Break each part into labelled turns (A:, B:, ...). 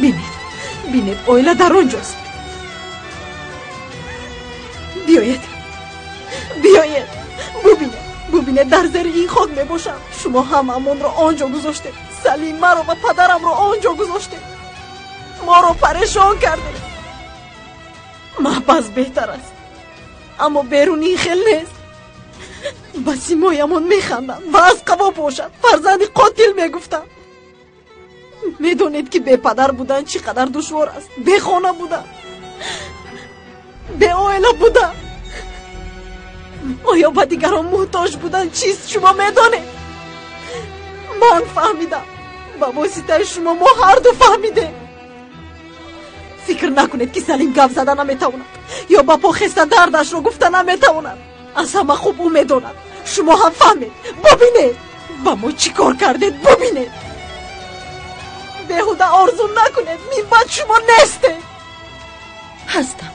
A: Бинед, бинед, оила дар он ҷост. Биёед, биёед, бубинед, бубинед, дар зери ин хок мебошам. Шумо ҳамаамонро он ҷо гузоштед. Салим маро ва падарамро он ҷо гузоштед. Моро парешон кардед. Маҳбас беҳтар аст, аммо берун ин хел нест. Ба симоямон механданд ва аз қафо бошад фарзанди қотил мегуфтанд. Медонед ки бепадар будан чӣ қадар душвор аст, бехона будан, беоила будан. Оё ба дигарон муҳтоҷ будан чист, шумо медонед? Ман фаҳмидам. Ба воситаи шумо мо ҳарду фаҳмидем. Фикр накунед ки Салим гап зада наметавонад ё ба по хеста дардашро гуфта наметавонад. Аз ҳама хуб ӯ медонад. Шумо ҳам фаҳмед. Бубинед ба мо чӣ кор кардед, бубинед. Беҳуда орзу накунед, минбаъд шумо нестед.
B: Ҳастам.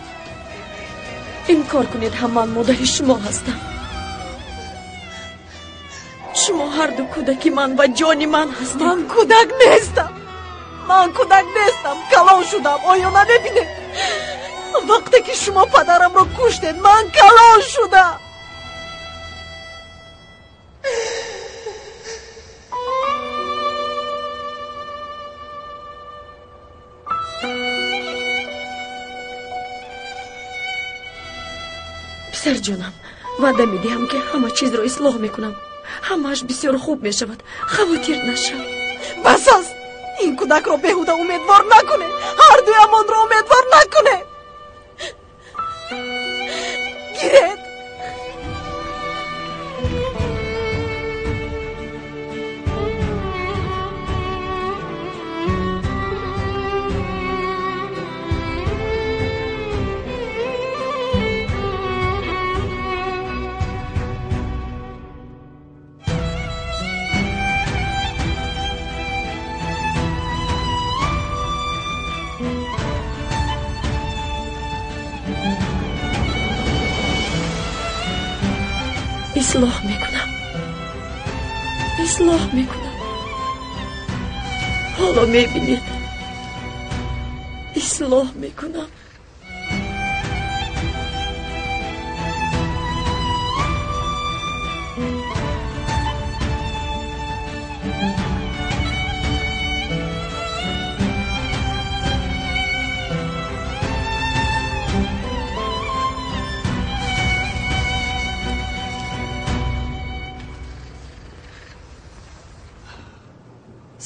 B: Инкор кунед, ҳам ман модари шумо ҳастам. Шумо ҳарду кӯдаки ман ва ҷони ман ҳастед.
A: Ман кӯдак нестам. Ман кӯдак нестам. Калон шудам. Оё намебинед? Вақте ки шумо падарамро куштед, ман калон шудам.
B: Писарҷонам, ваъда медиҳам ки ҳама чизро ислоҳ мекунам. Ҳамааш бисёр хуб мешавад. Хавотир нашав.
A: Бас аст. Ин кӯдакро беҳуда умедвор накунед. Ҳардуямонро умедвор накунед. Гиред.
B: Ислоҳ мекунам, ислоҳ мекунам. Ҳоло мебинед, ислоҳ мекунам.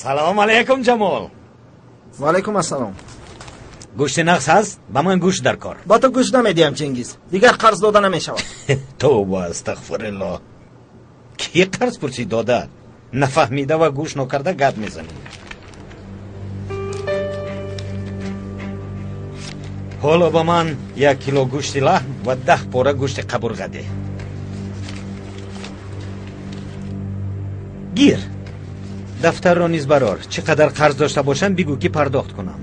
C: Салом алейкум, Ҷамол.
D: Ва алейкум ассалом.
C: Гӯшти нағз ҳаст? Ба ман гӯшт дар кор.
D: Ба ту гӯшт намедиҳам, Чингиз. Дигар қарз дода намешавад.
C: Тавба, астағфируллоҳ. Ки қарз пурсид дода? Нафаҳмида ва гӯш нокарда гап мезанӣ. Ҳоло ба ман 1 кило гӯшти лаҳм ва 10 пора гӯшти қабурға деҳ. Гир. Дафтарро низ барор. Чӣ қадар қарз дошта бошам, бигӯ ки пардохт кунам.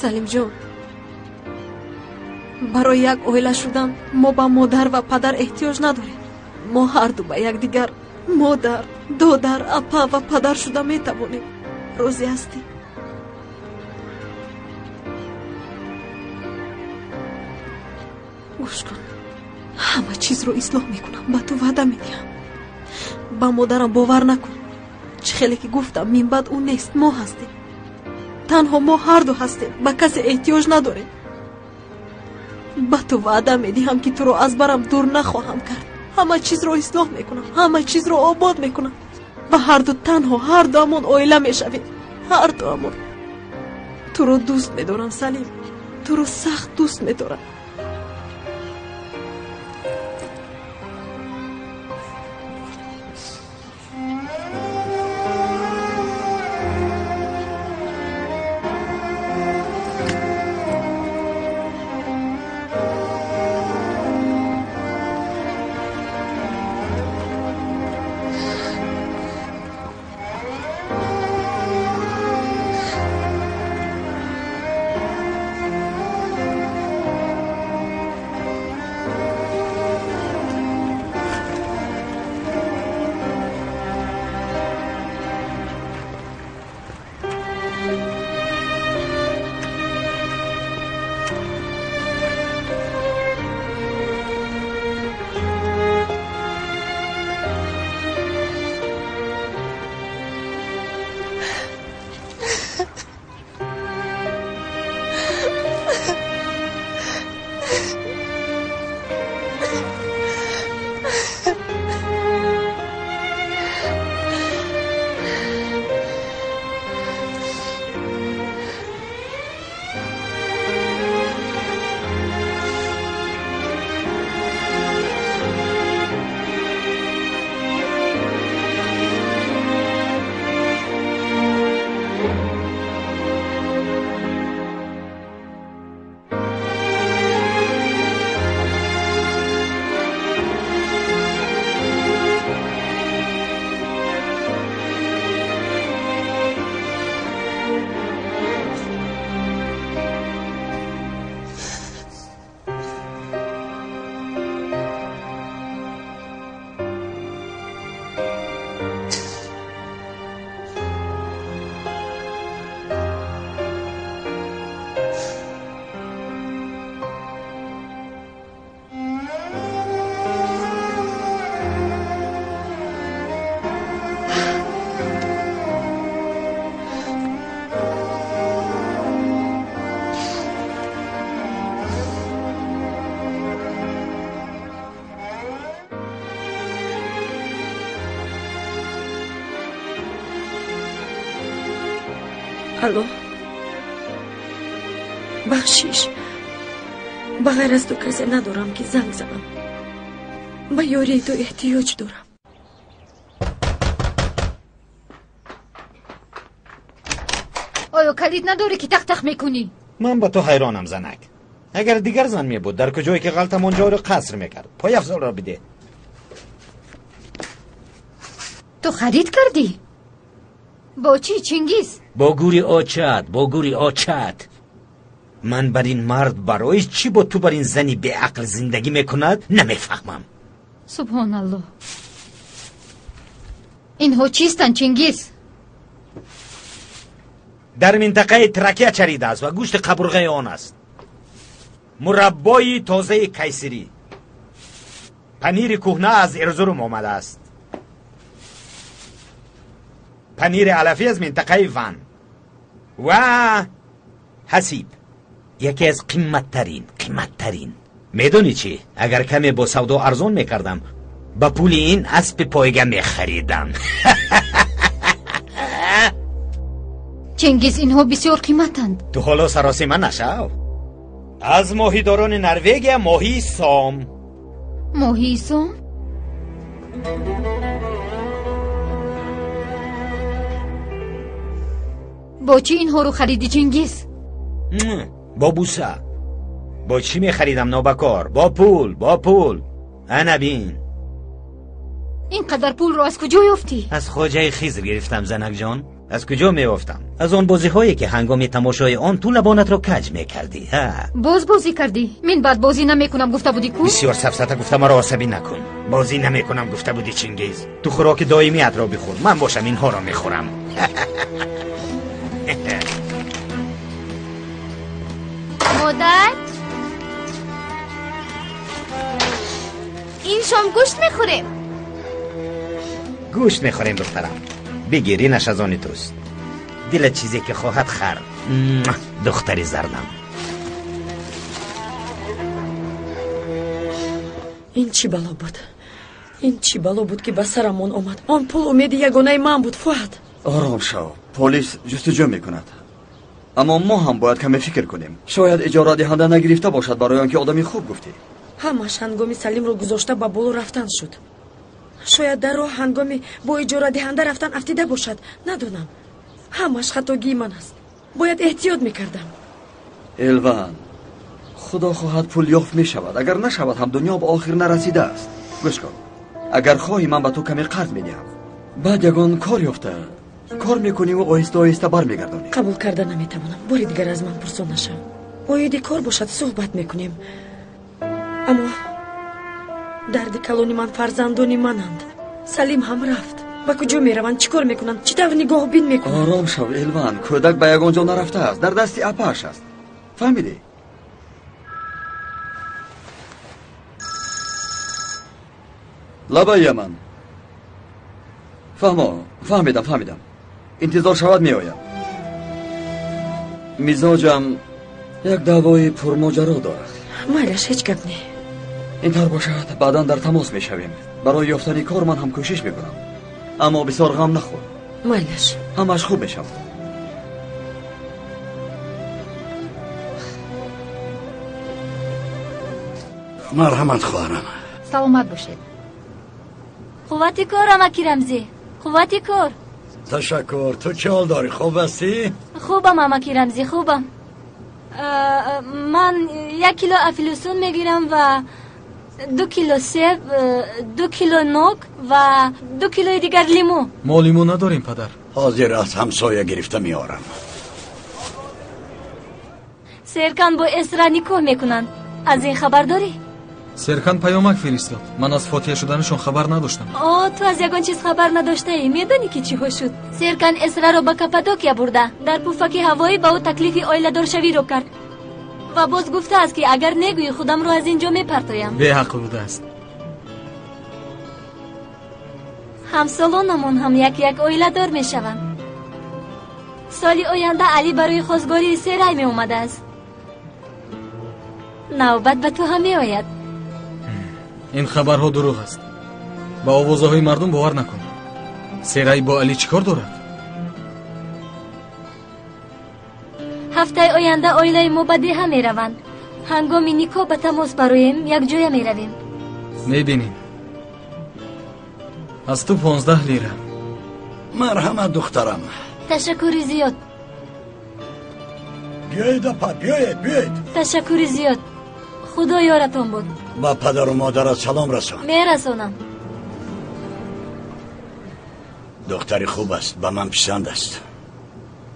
A: Салимҷон, барои як оила шудан мо ба модар ва падар эҳтиёҷ надорем. Мо ҳарду ба якдигар модар, додар, апа ва падар шуда метавонем. Розӣ ҳастӣ? Гӯш кун, ҳама чизро ислоҳ мекунам, ба ту ваъда медиҳам. Ба модарам бовар накун. Чӣ хеле ки гуфтам, минбаъд ӯ нест, мо ҳастем. Танҳо мо ҳарду ҳастем, ба касе эҳтиёҷ надорем. Ба ту ваъда медиҳам ки туро аз барам дур нахоҳам кард. Ҳама чизро ислоҳ мекунам, ҳама чизро обод мекунам ва ҳарду танҳо ҳардуамон оила мешавем. Ҳардуамон. Туро дӯст медорам, Салим. Туро сахт дӯст медорам.
B: Алло, бахшиш, ба ғайр аз ту касе надорам ки занг занам. Ба ёрии ту эҳтиёҷ дорам.
E: Оё калид надорӣ ки тақ-тақ мекунӣ?
C: Ман ба ту ҳайронам, занак. Агар дигар зан мебуд, дар куҷое ки ғалтам онҷоро қаср мекард. Пойафзолро биде.
E: Ту харид кардӣ? Бо чӣ, Чингиз?
C: Бо гури очат, бо гури очат. Ман бар ин мард барои чӣ бо ту бар ин зани беақл зиндагӣ мекунад намефаҳмам.
E: Субҳоналлоҳ. Инҳо чистанд, Чингиз?
C: Дар минтақаи Тракия чаридааст ва гӯшти қабурғаи он аст. Мураббои тозаи кайсирӣ. Панири кӯҳна аз Эрзурум омадааст. Панири алафӣ аз минтақаи Ван ва ҳасиб, яке аз қимматтарин, қимматтарин. Медонӣ чӣ? Агар каме бо савдо арзон мекардам, ба пули ин аспи пойга мехаридам.
E: Чингиз, инҳо бисёр қиматанд.
C: Ту ҳоло саросима нашав. Аз моҳидорони Норвегия моҳии сом.
E: Моҳии сом? Бо чӣ инҳоро харидӣ, Чингиз?
C: Бо буса. Бо чӣ мехаридам, нобакор? Бо пул, бо пул. Ана бин.
E: Ин қадар пулро аз куҷо ёфтӣ?
C: Аз хоҷаи Хизр гирифтам, занакҷон. Аз куҷо меёфтам? Аз он бозиҳое ки ҳангоми тамошои он ту лабонатро каҷ мекардӣ.
E: Боз бозӣ кардӣ? Мин баъд бозӣ намекунам гуфта будӣ ку?
C: Бисёр сафсата гуфта маро асабӣ накун. Бозӣ намекунам гуфта будӣ, Чингиз. Ту хӯроки доимиятро бихӯр, ман бошам инҳоро мехӯрам.
F: Модар, ин шом гӯшт мехӯрем.
C: Гӯшт мехӯрем, духтарам. Бигир, инаш аз они туст. Дилат чизе ки хоҳад хар. Духтари зардам.
B: Ин чӣ бало буд? Ин чӣ бало буд, ки ба сарамон омад? Он пул умеди ягонаи ман буд, Фуад.
G: Ором шав, полис ҷустуҷӯ мекунад. Аммо мо ҳам бояд каме фикр кунем. Шояд иҷорадиҳанда нагирифта бошад барои он ки одами хуб гуфтӣ.
B: Ҳамаш ҳангоми Салимро гузошта ба боло рафтан шуд. Шояд дар роҳ ҳангоми бо иҷорадиҳанда рафтан афтида бошад. Надонам. Ҳамаш хатогии ман аст. Бояд эҳтиёт мекардам.
G: Элван, худо хоҳад пул ёфт мешавад. Агар нашавад ҳам дунё ба охир нарасидааст. Гӯш кун, агар хоҳӣ ман ба ту каме қарз медиҳам. Баъд ягон кор ёфта кор мекунӣ ва оҳиста оҳиста бармегардонӣ.
B: Қабул карда наметавонам. Бори дигар аз ман пурсон нашав. Оиди кор бошад суҳбат мекунем. Аммо дарди калони ман фарзандони мананд. Салим ҳам рафт. Ба куҷо мераванд? Чӣ кор мекунанд? Чӣ тавр нигоҳбин мекунанд?
G: Ором шав, Элван. Кӯдак ба ягон ҷо нарафтааст. Дар дасти апааш аст. Фаҳмидӣ? Лабай Яман. Фаҳмо, фаҳмидам, фаҳмидам. Интизор шавад меоям. Мизоҷам як даъвои пурмоҷаро дорад.
B: Майлаш, ҳеҷ гап не.
G: Ин тавр бошад, баъдан дар тамос мешавем. Барои ёфтани кор ман ҳам кӯшиш мекунам. Аммо бисёр ғам нахӯр.
B: Майлаш.
G: Ҳамаш хуб мешавад.
H: Марҳамат, хоҳарам.
E: Саломат бошед.
F: Қуввати кор, амаки Рамзӣ. Қуввати кор.
H: Ташаккур. Ту чӣ ҳол дорӣ? Хуб ҳастӣ?
F: Хубам, амаки Рамзӣ, хубам. Ман 1 кило афлюсун мегирам ва 2 кило себ, 2 кило нок ва 2 килои дигар лимӯ.
I: Мо лимӯ надорем, падар.
H: Ҳозир аз ҳамсоя гирифта меорам.
F: Серкан бо Эсра никоҳ мекунанд. Аз ин хабар дорӣ?
I: Серкан паёмак фиристод. Ман аз фотиҳа шуданашон хабар надоштам.
F: О, ту аз ягон чиз хабар надоштаӣ. Медонӣ ки чиҳо шуд? Серкан Эсраро ба Каппадокия бурда. Дар пуфаки ҳавоӣ ба ӯ таклифи оиладоршавиро кард ва боз гуфтааст, ки агар негӯӣ худамро аз ин ҷо мепартоям.
I: Беҳақл будааст.
F: Ҳамсолонамон ҳам як-як оиладор мешаванд. Соли оянда Али барои хостгории Серай меомадааст. Навбат ба ту ҳам меояд.
I: Ин хабарҳо дурӯғ аст. Ба овозаҳои мардум бовар накун. Серай бо Али чӣ кор дорад?
F: Ҳафтаи оянда оилаи мо ба деҳа мераванд. Ҳангоми никоҳ ба тамос бароем, якҷоя меравем.
I: Мебинем. Аз ту 15 лира.
H: Марҳамат, духтарам.
F: Ташаккури зиёд.
H: Биёед, апа, биёед, биёед.
F: Ташаккури зиёд. Худо ёратон буд.
H: Ба падару модарат салом расон.
F: Мерасонам.
H: Духтари хуб аст, ба ман писанд аст.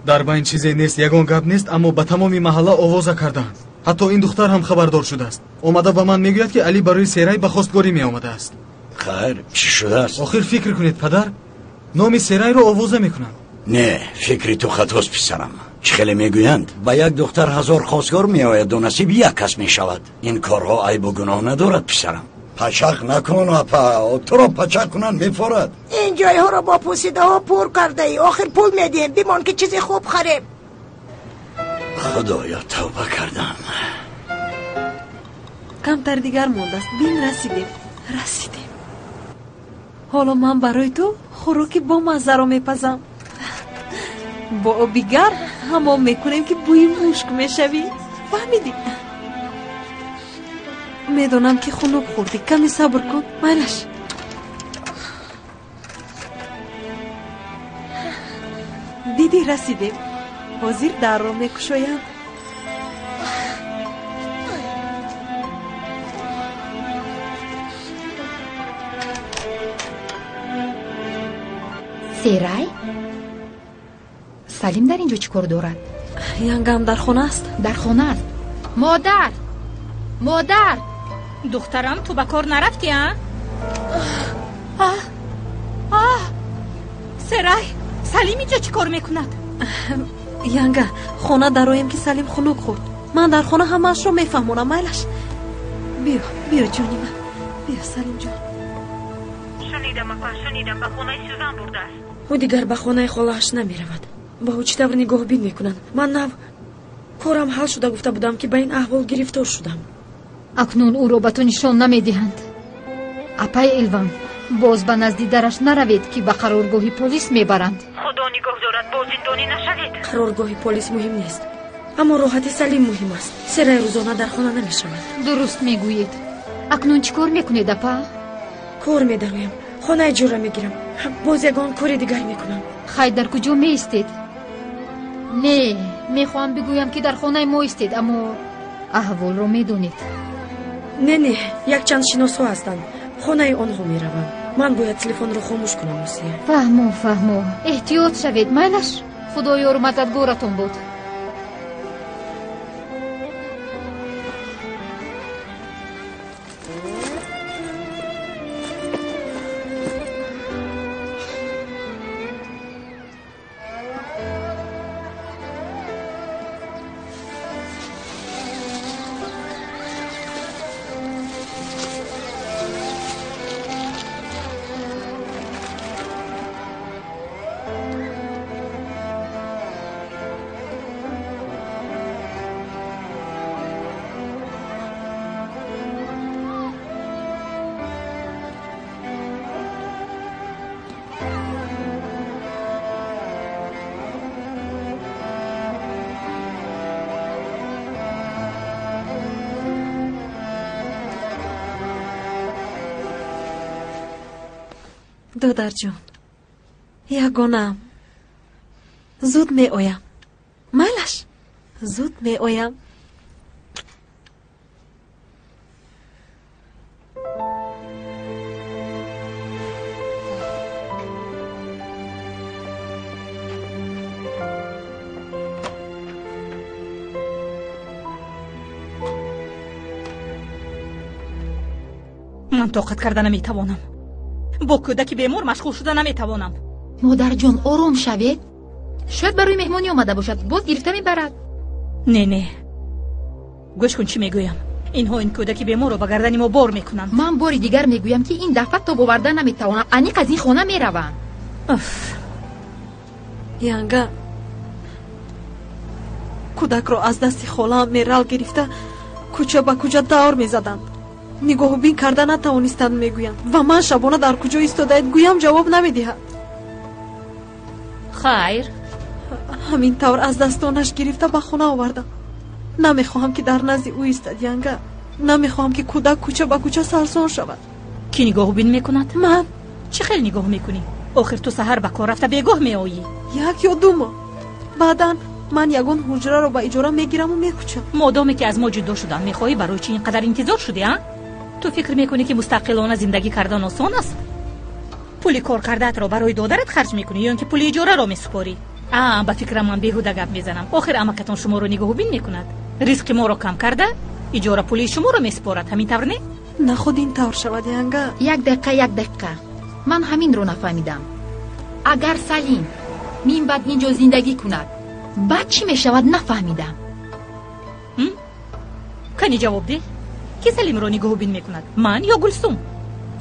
I: Дар байн чизе нест, ягон гап нест, аммо ба тамоми маҳалла овоза кардаанд. Ҳатто ин духтар ҳам хабардор шудааст. Омада ба ман мегӯяд, ки Али барои Серай ба хостгорӣ меомадааст.
H: Хайр, чӣ шудааст?
I: Охир фикр кунед, падар, номи Серайро овоза мекунанд.
H: Не, фикри ту хатост, писарам. Чӣ хеле мегӯянд, ба як духтар 1000 хостгор меояду насиб як кас мешавад. Ин корҳо айбу гуноҳ надорад, писарам. Пачақ накун, апа, туро пачақ кунанд мефорад.
A: Ин ҷойҳоро бо пӯсидаҳо пур кардаӣ. Охир пул медиҳем, бимон ки чизи хуб харем.
H: Худоё, тавба кардам.
A: Камтар дигар мондааст. Бин, расидем, расидем. Ҳоло ман барои ту хӯроки бомаззаро мепазам. Бо оби гарм ҳамом мекунем, ки бӯи мушк мешавӣ. Фаҳмидӣ? Медонам, ки хунук хӯрдӣ. Каме сабр кун. Майлаш. Дидӣ, расидем. Ҳозир дарро мекушоям.
E: Серай? Салим дар ин ҷо чӣ кор дорад?
A: Янгам дар хона аст.
E: Дар хона аст. Модар! Модар!
J: Духтарам, ту ба кор нарафтӣ, а? Серай, Салим инҷо чӣ кор мекунад?
A: Янга, хона дароем, ки Салим хунук хӯрд. Ман дар хона ҳамаашро мефаҳмонам. Майлаш. Биё, биё, ҷони ман. Биё, Салимҷон.
J: Шунидам, апа, шунидам, ба хонаи Сюзан бурдааст.
B: Ӯ дигар ба хонаи холааш намеравад. Ба ӯ чӣ тавр нигоҳбин мекунанд? Ман нав корам ҳал шуда гуфта будам, ки ба ин аҳвол гирифтор шудам.
E: Акнун ӯро ба ту нишон намедиҳанд. Апаи Элван, Боз ба назди дараш наравед, ки ба қароргоҳи полис мебаранд.
J: Худо нигоҳ дорад, боз зиндонӣ нашавед.
B: Қароргоҳи полис муҳим нест, аммо роҳати Салим муҳим аст. Серай рӯзона дар хона намешавад.
E: Дуруст мегӯед. Акнун чӣ кор мекунед, апа?
B: Кор медароям, хона иҷора мегирам, боз ягон кори дигар мекунам.
E: Хай, дар куҷо меистед? Не, мехоҳам бигӯям, ки дар хонаи мо истед, аммо аҳволро медонед.
B: Не, не, якчанд шиносҳо ҳастанд, хонаи онҳо меравам. Ман бояд телефонро хомӯш кунам, Осия.
E: Фаҳмо, фаҳмо. Эҳтиёт шавед, майлаш. Худо ёру мададгоратон буд.
A: Додарҷон, ягонаам, зуд меоям. Майлаш, зуд меоям.
K: Ман тоқат карда наметавонам. Бо кӯдаки бемор машғул шуда наметавонам.
E: Модарҷон, ором шавед. Шояд барои меҳмонӣ омада бошад, боз гирифта мебарад.
K: Не, не, гӯш кун чӣ мегӯям. Инҳо ин кӯдаки беморро ба гардани мо бор мекунанд.
E: Ман бори дигар мегӯям, ки ин дафъа тоб оварда наметавонам. Аниқ аз ин хона меравам.
A: Янга, кӯдакро аз дасти холаам Мерал гирифта кӯча ба кӯча давр мезаданд. Нигоҳубин карда натавонистанд, мегӯянд. Ва ман шабона дар куҷо истодаед гӯям, ҷавоб намедиҳад.
K: Хайр,
A: ҳамин тавр аз дастонаш гирифта ба хона овардам. Намехоҳам, ки дар назди ӯ истад, Янга. Намехоҳам, ки кӯдак кӯча ба кӯча сарсон шавад.
K: Кӣ нигоҳубин мекунад?
A: Ман.
K: Чӣ хел нигоҳ мекунӣ? Охир ту саҳар ба кор рафта бегоҳ меоӣ.
A: 1 ё 2 моҳ баъдан ман ягон ҳуҷраро ба иҷора мегираму мекӯчам.
K: Модоме ки аз мо ҷудо шудан мехоҳӣ, барои чӣ ин қадар интизор шудӣ, а? Ту фикр мекунӣ, ки мустақилона зиндагӣ кардан осон аст? Пули кор кардаатро барои додарат харҷ мекунӣ ё ин ки пули иҷораро месупорӣ? А, ба фикрам ман беҳуда гап мезанам. Охир амакатон шуморо нигоҳубин мекунад. Ризқи моро кам карда, иҷора пули шуморо месупорад. Ҳамин тавр не?
A: Нахуд ин тавр шавад, Янга.
E: Як дақиқа, як дақиқа. Ман ҳаминро нафаҳмидам. Агар Салим минбаъд ин ҷо зиндагӣ кунад, баъд чӣ мешавад, нафаҳмидам.
K: Кани ҷавоб деҳ. Ки Салимро нигоҳубин мекунад? Ман ё Гулсум?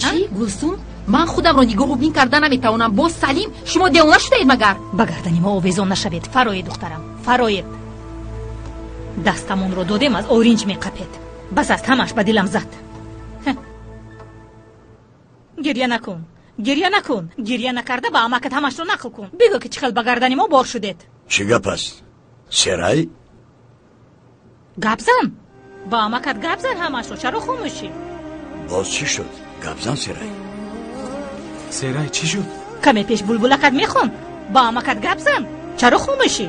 E: Чӣ? Гулсум? Ман худамро нигоҳубин карда наметавонам. Боз Салим? Шумо девона шудаед магар?
K: Ба гардани мо овезон нашавед. Фароед, духтарам, фароед. Дастамонро додем, аз оринҷ меқапед. Бас аст, ҳамаш ба дилам зад. Гирья накун, гирья накун. Гирья накарда ба амакат ҳамашро нақл кун. Бигӯ, ки чӣ хел ба гардани мо бор шудед.
H: Чӣ гап аст, Серай?
K: Гап зан, ба амакат гап зан ҳамашро. Чаро хомӯшӣ?
H: Боз чӣ шуд? Гап зан, Серай.
I: Серай, чӣ шуд?
K: Каме пеш булбулакат мехонд. Ба амакат гап зан. Чаро хомӯшӣ?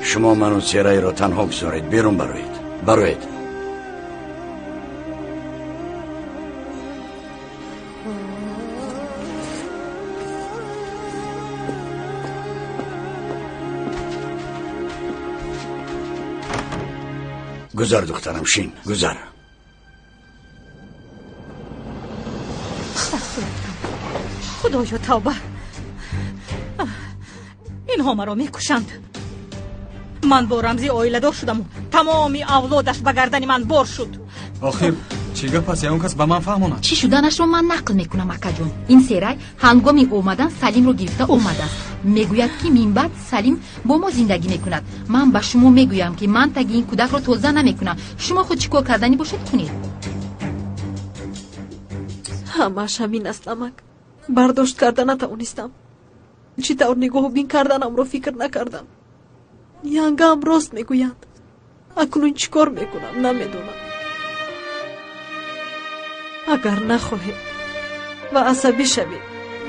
H: Шумо ману Серайро танҳо гузоред, берун бароед. Бароед. Гузар, духтарам, шин, гузар.
K: Худоё, тавба! Инҳо маро мекушанд. Ман бо Рамзӣ оиладор шудаму тамоми авлодаш ба гардани ман бор шуд.
I: Охир чӣ гап аст? Ягон кас ба ман фаҳмонад.
E: Чӣ шуданашро ман нақл мекунам, акаҷон. Ин Серай ҳангоми омадан Салимро гирифта омадааст. Мегӯяд, ки минбаъд Салим бо мо зиндагӣ мекунад. Ман ба шумо мегӯям, ки ман таги ин кӯдакро тоза намекунам. Шумо худ чӣ кор карданӣ бошед, кунед.
A: Ҳамааш ҳамин аст, амак. Бардошт карда натавонистам. Чӣ тавр нигоҳубин карданамро фикр накардам. Янгаам рост мегӯянд. Акнун чӣ кор мекунам, намедонам. Агар нахоҳед ва асабӣ шавед,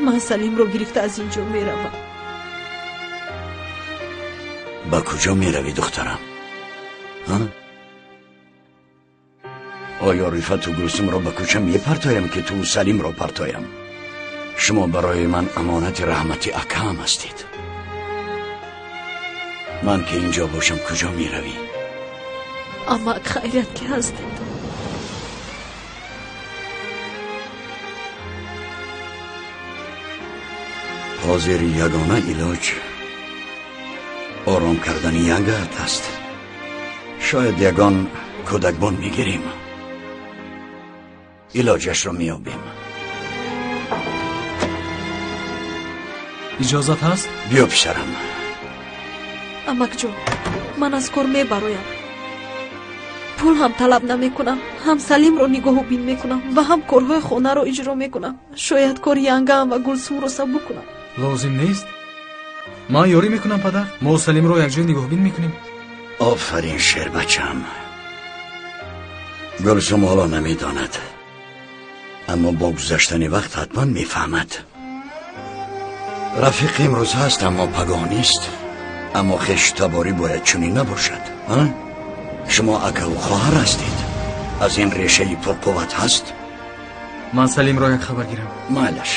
A: ман Салимро гирифта аз ин ҷо меравам.
H: Ба куҷо меравӣ, духтарам? Оё Рифату Гулсумро ба кӯча мепартоям, ки ту Салимро партоям? Шумо барои ман амонати раҳмати акаам ҳастед. Ман ки инҷо бошам, куҷо меравӣ?
A: Амак, хайрият ки ҳастед.
H: Ҳозир ягона илоҷ ором кардани янгаат аст. Шояд ягон кӯдакбон мегирем, илоҷашро меёбем.
I: Иҷозат ҳаст?
H: Биё, писарам.
A: Амакҷон, ман аз кор мебароям. Пул ҳам талаб намекунам, ҳам Салимро нигоҳубин мекунам ва ҳам корҳои хонаро иҷро мекунам. Шояд кори янгаам ва Гулсумро сабук кунам.
I: Лозим нест. Ман ёрӣ мекунам, падар. Мо Салимро якҷоя нигоҳубин мекунем.
H: Офарин, шербачам. Гулсум ҳоло намедонад, аммо бо гузаштани вақт ҳатман мефаҳмад. Рафиқ имрӯз ҳаст, аммо пагоҳ нест. Аммо хештаборӣ бояд чунин набошад. Шумо акаву хоҳар ҳастед. Аз ин решаи пурқувват ҳаст?
I: Ман Салимро як хабар гирам.
H: Майлаш.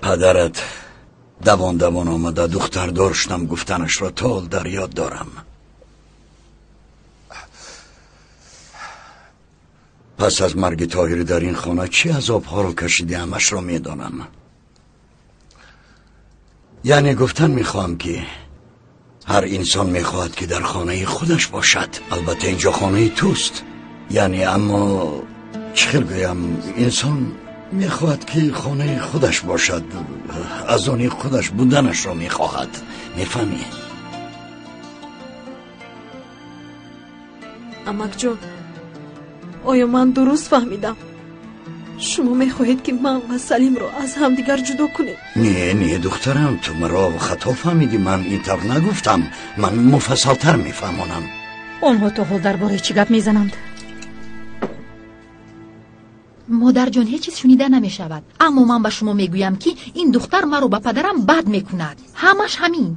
H: Падарат давон давон омада духтардор шудам гуфтанашро тол дар ёд дорам. Пас аз марги Тоҳир дар ин хона чӣ азобҳоро кашиди, ҳамашро медонам. Яъне гуфтан мехоҳам, ки ҳар инсон мехоҳад, ки дар хонаи худаш бошад. Албатта инҷо хонаи туст, яъне аммо чӣ хел гӯям, инсон мехоҳад, ки хонаи худаш бошад, аз они худаш буданашро мехоҳад. Мефаҳмӣ?
A: Амакҷон, оё ман дуруст фаҳмидам? Шумо мехоҳед, ки ман ва Салимро аз ҳамдигар ҷудо кунед?
H: Не, не, духтарам, ту маро хато фаҳмидӣ. Ман ин тавр нагуфтам. Ман муфассалтар мефаҳмонам.
K: Онҳо то ҳол дар бораи чӣ гап мезананд?
E: Модарҷон, ҳеҷ чиз шунида намешавад. Аммо ман ба шумо мегӯям, ки ин духтар маро ба падарам бад мекунад. Ҳамаш ҳамин.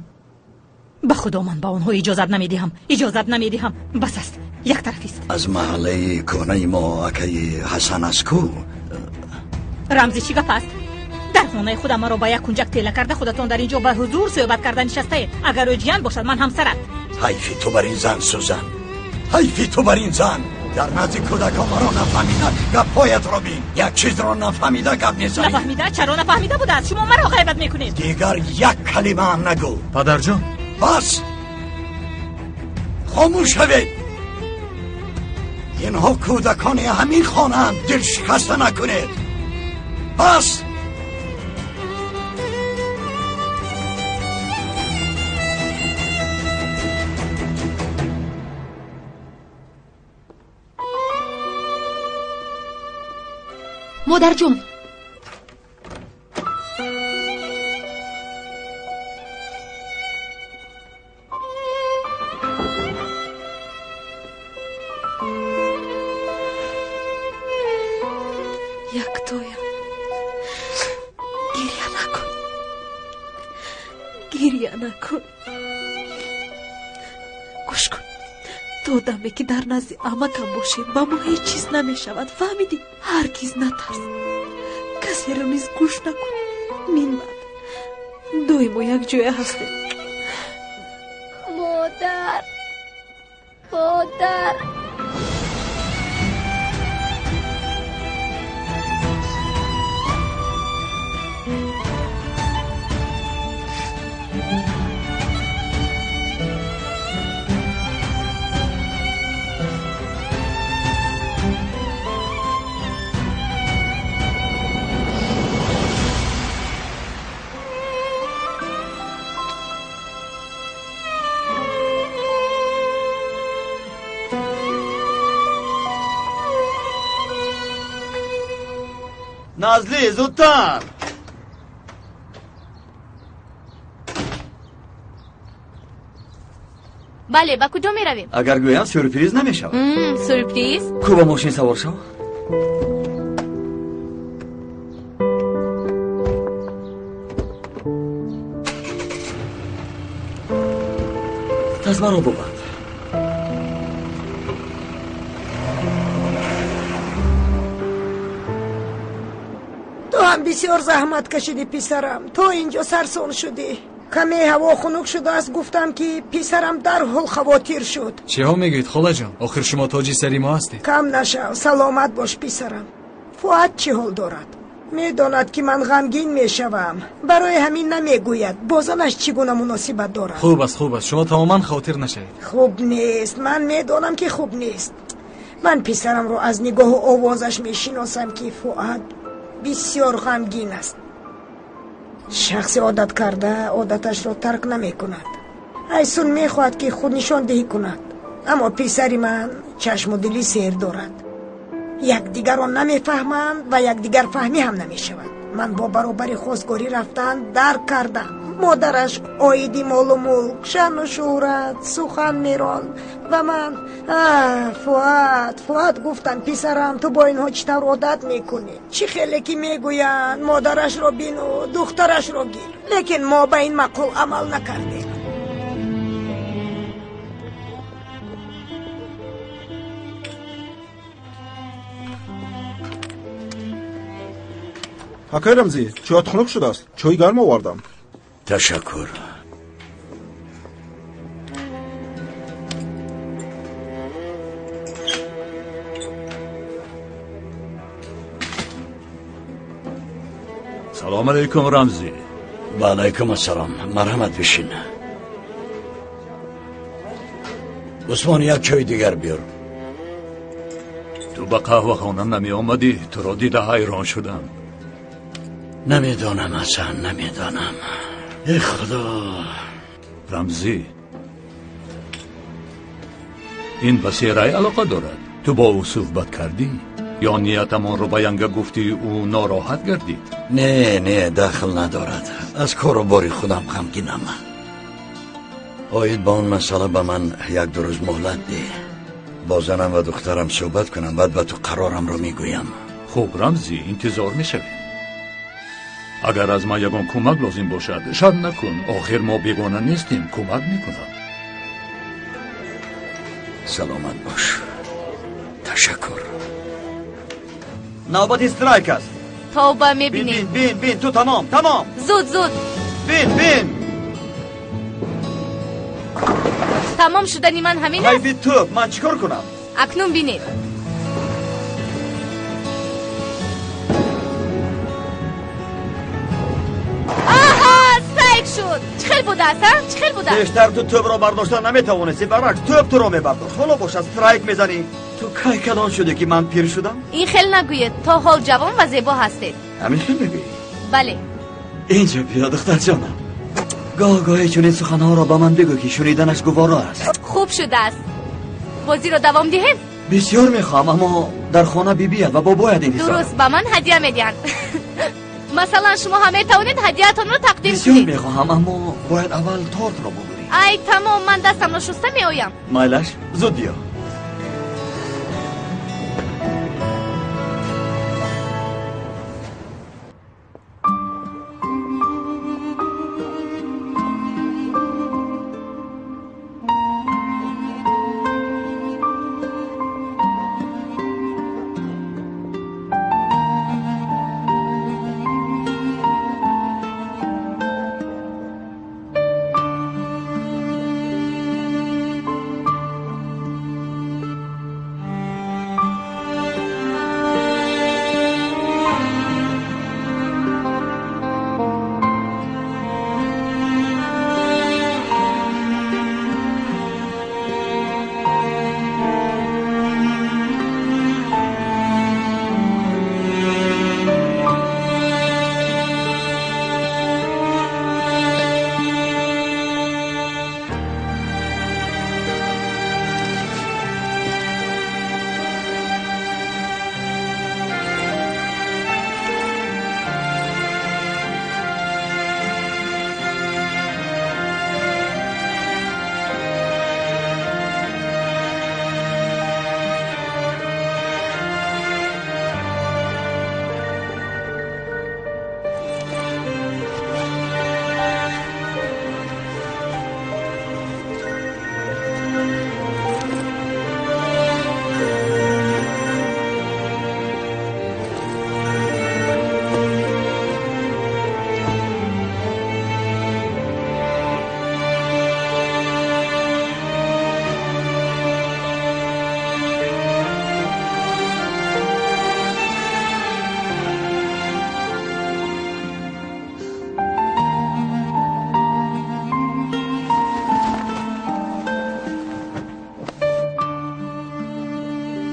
K: Ба худо, ман ба онҳо иҷозат намедиҳам. Иҷозат намедиҳам. Бас аст, яктарафист.
H: Аз маҳаллаи кӯҳнаи мо акаи Ҳасан аст ку?
K: Рамзи чӣ гап аст? Дар хонаи худам маро ба як кунҷак тела карда, худатон дар ин ҷо ба ҳузур суҳбат карда нишастаед. Агар ӯ ҷиян бошад, ман ҳамсарат.
H: Ҳайфи ту бар ин зан, Сузан. Ҳайфи ту бар ин зан. Дар назди кӯдакон маро нафаҳмида гапҳоятро бин. Як чизро нафаҳмида гап мезанӣ.
K: Нафаҳмида? Чаро нафаҳмида будааст? Шумо маро ғайбат мекунед.
H: Дигар як калимаам нагӯ.
I: Падарҷон,
H: бас, хомӯш шавед. Инҳо кӯдакони ҳамин хонаанд, дилшикаста накунед. Бас.
E: Модарҷон,
A: яктоям, гиря накун, гиря накун. Гӯш кун, то даме ки дар назди амакам бошем, ба мо ҳеҷ чиз намешавад. Фаҳмидӣ? Ҳаргиз натарс, касеро низ гӯш накун. Минбаъд доимо якҷоя ҳастем.
F: Модар, модар.
G: Назли, зудтар.
F: Бале, ба куҷо меравем?
G: Агар гӯям сюрприз намешавад.
F: Сюрприз?
G: Ку ба мошин савор шав. Тазмаро бубанд.
L: Ту ҳам бисёр заҳмат кашидӣ, писарам. То инҷо сарсон шудӣ. Каме ҳаво хунук шудааст, гуфтам ки писарам дарҳол хавотир шуд.
I: Чиҳо мегӯед, холаҷон? Охир шумо тоҷи сари мо ҳастед.
L: Кам нашав, саломат бош, писарам. Фуат чӣ ҳол дорад? Медонад ки ман ғамгин мешавам. Барои ҳамин намегӯяд. Бо занаш чӣ гуна муносибат дорад?
I: Хуб аст, хуб аст. Шумо тамоман хотир нашавед.
L: Хуб нест. Ман медонам ки хуб нест. Ман писарамро аз нигоҳу овозаш мешиносам ки Фуат бисёр ғамгин аст. Шахси одат карда одаташро тарк намекунад. Айсун мехоҳад ки худнишондиҳӣ кунад, аммо писари ман чашму дили сер дорад. Якдигарро намефаҳманд ва якдигарфаҳмӣ ҳам намешавад. Ман бо баробари хостгорӣ рафтан дарк кардам. Модараш оиди молу мулк, шаъну шӯҳрат сухан меронд ва ман Фуат, Фуат гуфтам, писарам, ту бо инҳо чӣ тавр одат мекунӣ? Чӣ хеле ки мегӯянд, модарашро бину, духтарашро гир. Лекин мо ба ин маъқул амал накардем.
M: Акай Рамзӣ, чоят хунук шудааст. Чойи гарм овардам.
H: Ташаккур.
N: Салом алейкум, Рамзӣ.
H: Ва алайкум ассалом. Марҳамат, бишин. Усмон, як чойи дигар биёр.
N: Ту ба қаҳвахона намеомадӣ, туро дида ҳайрон шудам.
H: Намедонам, Ҳасан, намедонам. Эй Худо.
N: Рамзӣ, ин ба Серай алоқа дорад. Ту бо ӯ суҳбат кардӣ? Ё ниятамонро ба янга гуфтӣ, ӯ нороҳат гардид?
H: Не, не, дахл надорад. Аз кору бори худам ғамгинам. Оид ба он масъала ба ман як-ду рӯз муҳлат деҳ. Бо занам ва духтарам суҳбат кунам, баъд ба ту қарорамро мегӯям.
N: Хуб, Рамзӣ, интизор мешавем. Агар аз ман ягон кӯмак лозим бошад, шарм накун. Охир мо бегона нестем, кӯмак мекунам.
H: Саломат бош. Ташаккур.
G: Навбати страйк аст.
F: Тавба мебинем.
G: Бин, бин, бин, ту тамом, тамом.
F: Зуд, зуд.
G: Бин, бин.
F: Тамом шудани ман ҳамин аст?
G: Ҳайби тӯб, ман чӣ кор кунам?
F: Акнун бинед. Шуд. Чӣ хел будааст, а? Чӣ хел будааст?
G: Бештар ту тӯбро бардошта наметавонистӣ, баръакс тӯб туро мебардошт. Ҳоло бошад страйк мезанӣ. Ту кай калон шудӣ ки ман пир шудам?
F: Ин хел нагӯед, то ҳол ҷавон ва зебо ҳастед.
G: Ҳамин хел мегӯӣ?
F: Бале.
G: Инҷо биё, духтарҷонам. Гоҳ гоҳе чунин суханҳоро ба ман бигӯ ки шуниданаш гуворо аст.
F: Хуб шудааст. Бозиро давом диҳем?
G: Бисёр мехоҳам, аммо дар хона бибият ва бобояд интизор.
F: Дуруст, ба ман ҳадя медиҳанд. Масалан, шумо ҳам метавонед ҳадияатонро тақдим кунед.
G: Бисёр мехоҳам, аммо бояд аввал тортро бубурӣ.
F: Ай, тамом, ман дастамро шуста меоям.
G: Майлаш, зуд биё.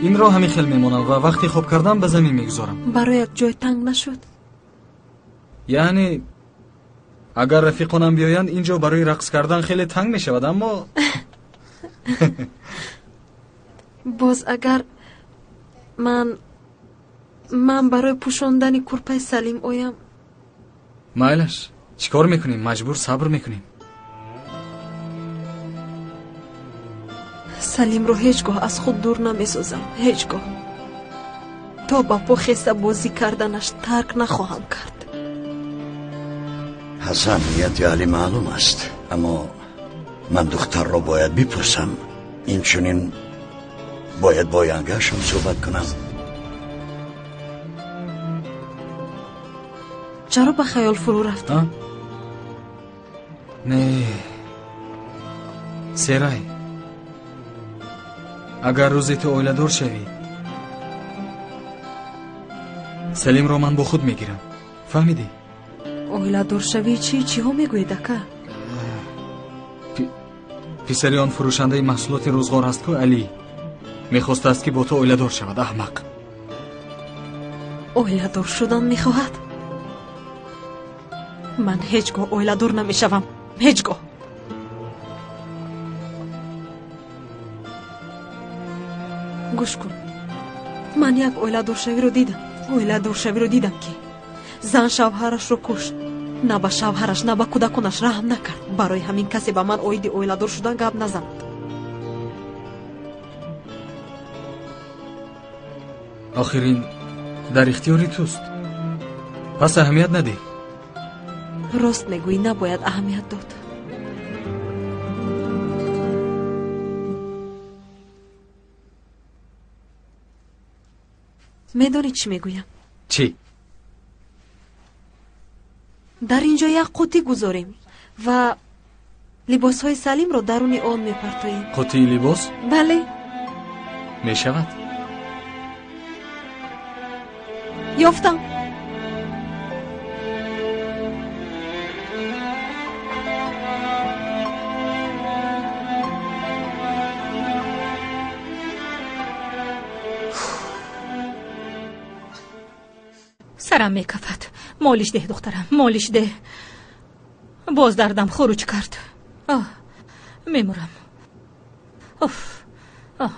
I: Инро ҳамин хел мемонам ва вақти хоб кардан ба замин мегузорам.
A: Бароят ҷой танг нашуд?
I: Яъне агар рафиқонам биёянд, ин ҷо барои рақс кардан хеле танг мешавад, аммо
A: боз агар ман барои пӯшондани курпаи Салим оям.
I: Майлаш, чӣ кор мекунем? Маҷбур сабр мекунем.
A: Салимро ҳеҷ гоҳ аз худ дур намесозам, ҳеҷ гоҳ. То ба по хеста бозӣ карданаш тарк нахоҳам кард.
H: Ҳасан, нияти Алӣ маълум аст, аммо ман духтарро бояд бипурсам. Инчунин бояд бо янгашам суҳбат кунам.
A: Чаро ба хаёл фурӯ рафтӣ?
I: Не, Серай, агар рӯзе ту оиладор шавӣ, Салимро ман бо худ мегирам. Фаҳмидӣ?
A: Оиладоршавӣ чӣ? Чиҳо мегӯед, ака?
I: Писари он фурӯшандаи маҳсулоти рӯзғор аст ку, Алӣ. Мехостааст ки бо ту оиладор шавад, аҳмақ.
A: Оиладор шудан мехоҳад? Ман ҳеҷ гоҳ оиладор намешавам. Ҳеҷ гоҳ. Гӯш кун, ман як оиладоршавиро дидам. Оиладоршавиро дидам, ки зан шавҳарашро кушт. На ба шавҳараш, на ба кӯдаконаш раҳм накард. Барои ҳамин касе ба ман оиди оиладор шудан гап назанад.
I: Охир ин дар ихтиёри туст, пас аҳамият надеҳ.
A: Рост мегӯӣ, набояд аҳамият дод. Медонӣ чӣ мегӯям?
I: Чӣ?
A: Дар ин ҷо як қутӣ гузорем ва либосҳои Салимро даруни он мепартоем.
I: Қутии либос?
A: Бале.
I: Мешавад.
A: Ёфтам.
K: Сарам мекафад. Молиш деҳ, духтарам, молиш деҳ. Боз дардам хуруҷ кард. Оҳ, мемурам. Оф, оҳ,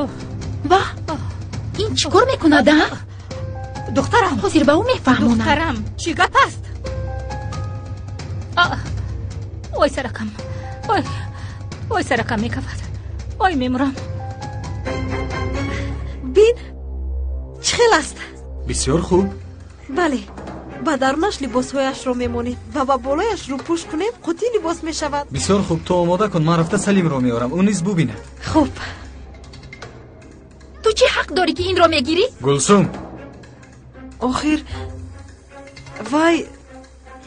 K: оҳ.
E: Ва, ин чӣ кор мекунад, а?
K: Духтарам,
E: ҳозир ба ӯ мефаҳмонам.
K: Духтарам, чӣ гап аст? Ой, саракам, ой, ой, саракам мекафад. Ой, мемурам.
A: Бин, чӣ хел аст?
I: Бисёр хуб.
A: Бале, ба дарунаш либосҳояшро мемонем ва ба болояш рӯпӯш кунем, қутии либос мешавад.
I: Бисёр хуб, ту омода кун, ман рафта Салимро меорам, ӯ низ бубинад.
A: Хуб.
E: Ту чӣ ҳақ дорӣ, ки инро мегирӣ?
I: Гулсум.
A: Охир вай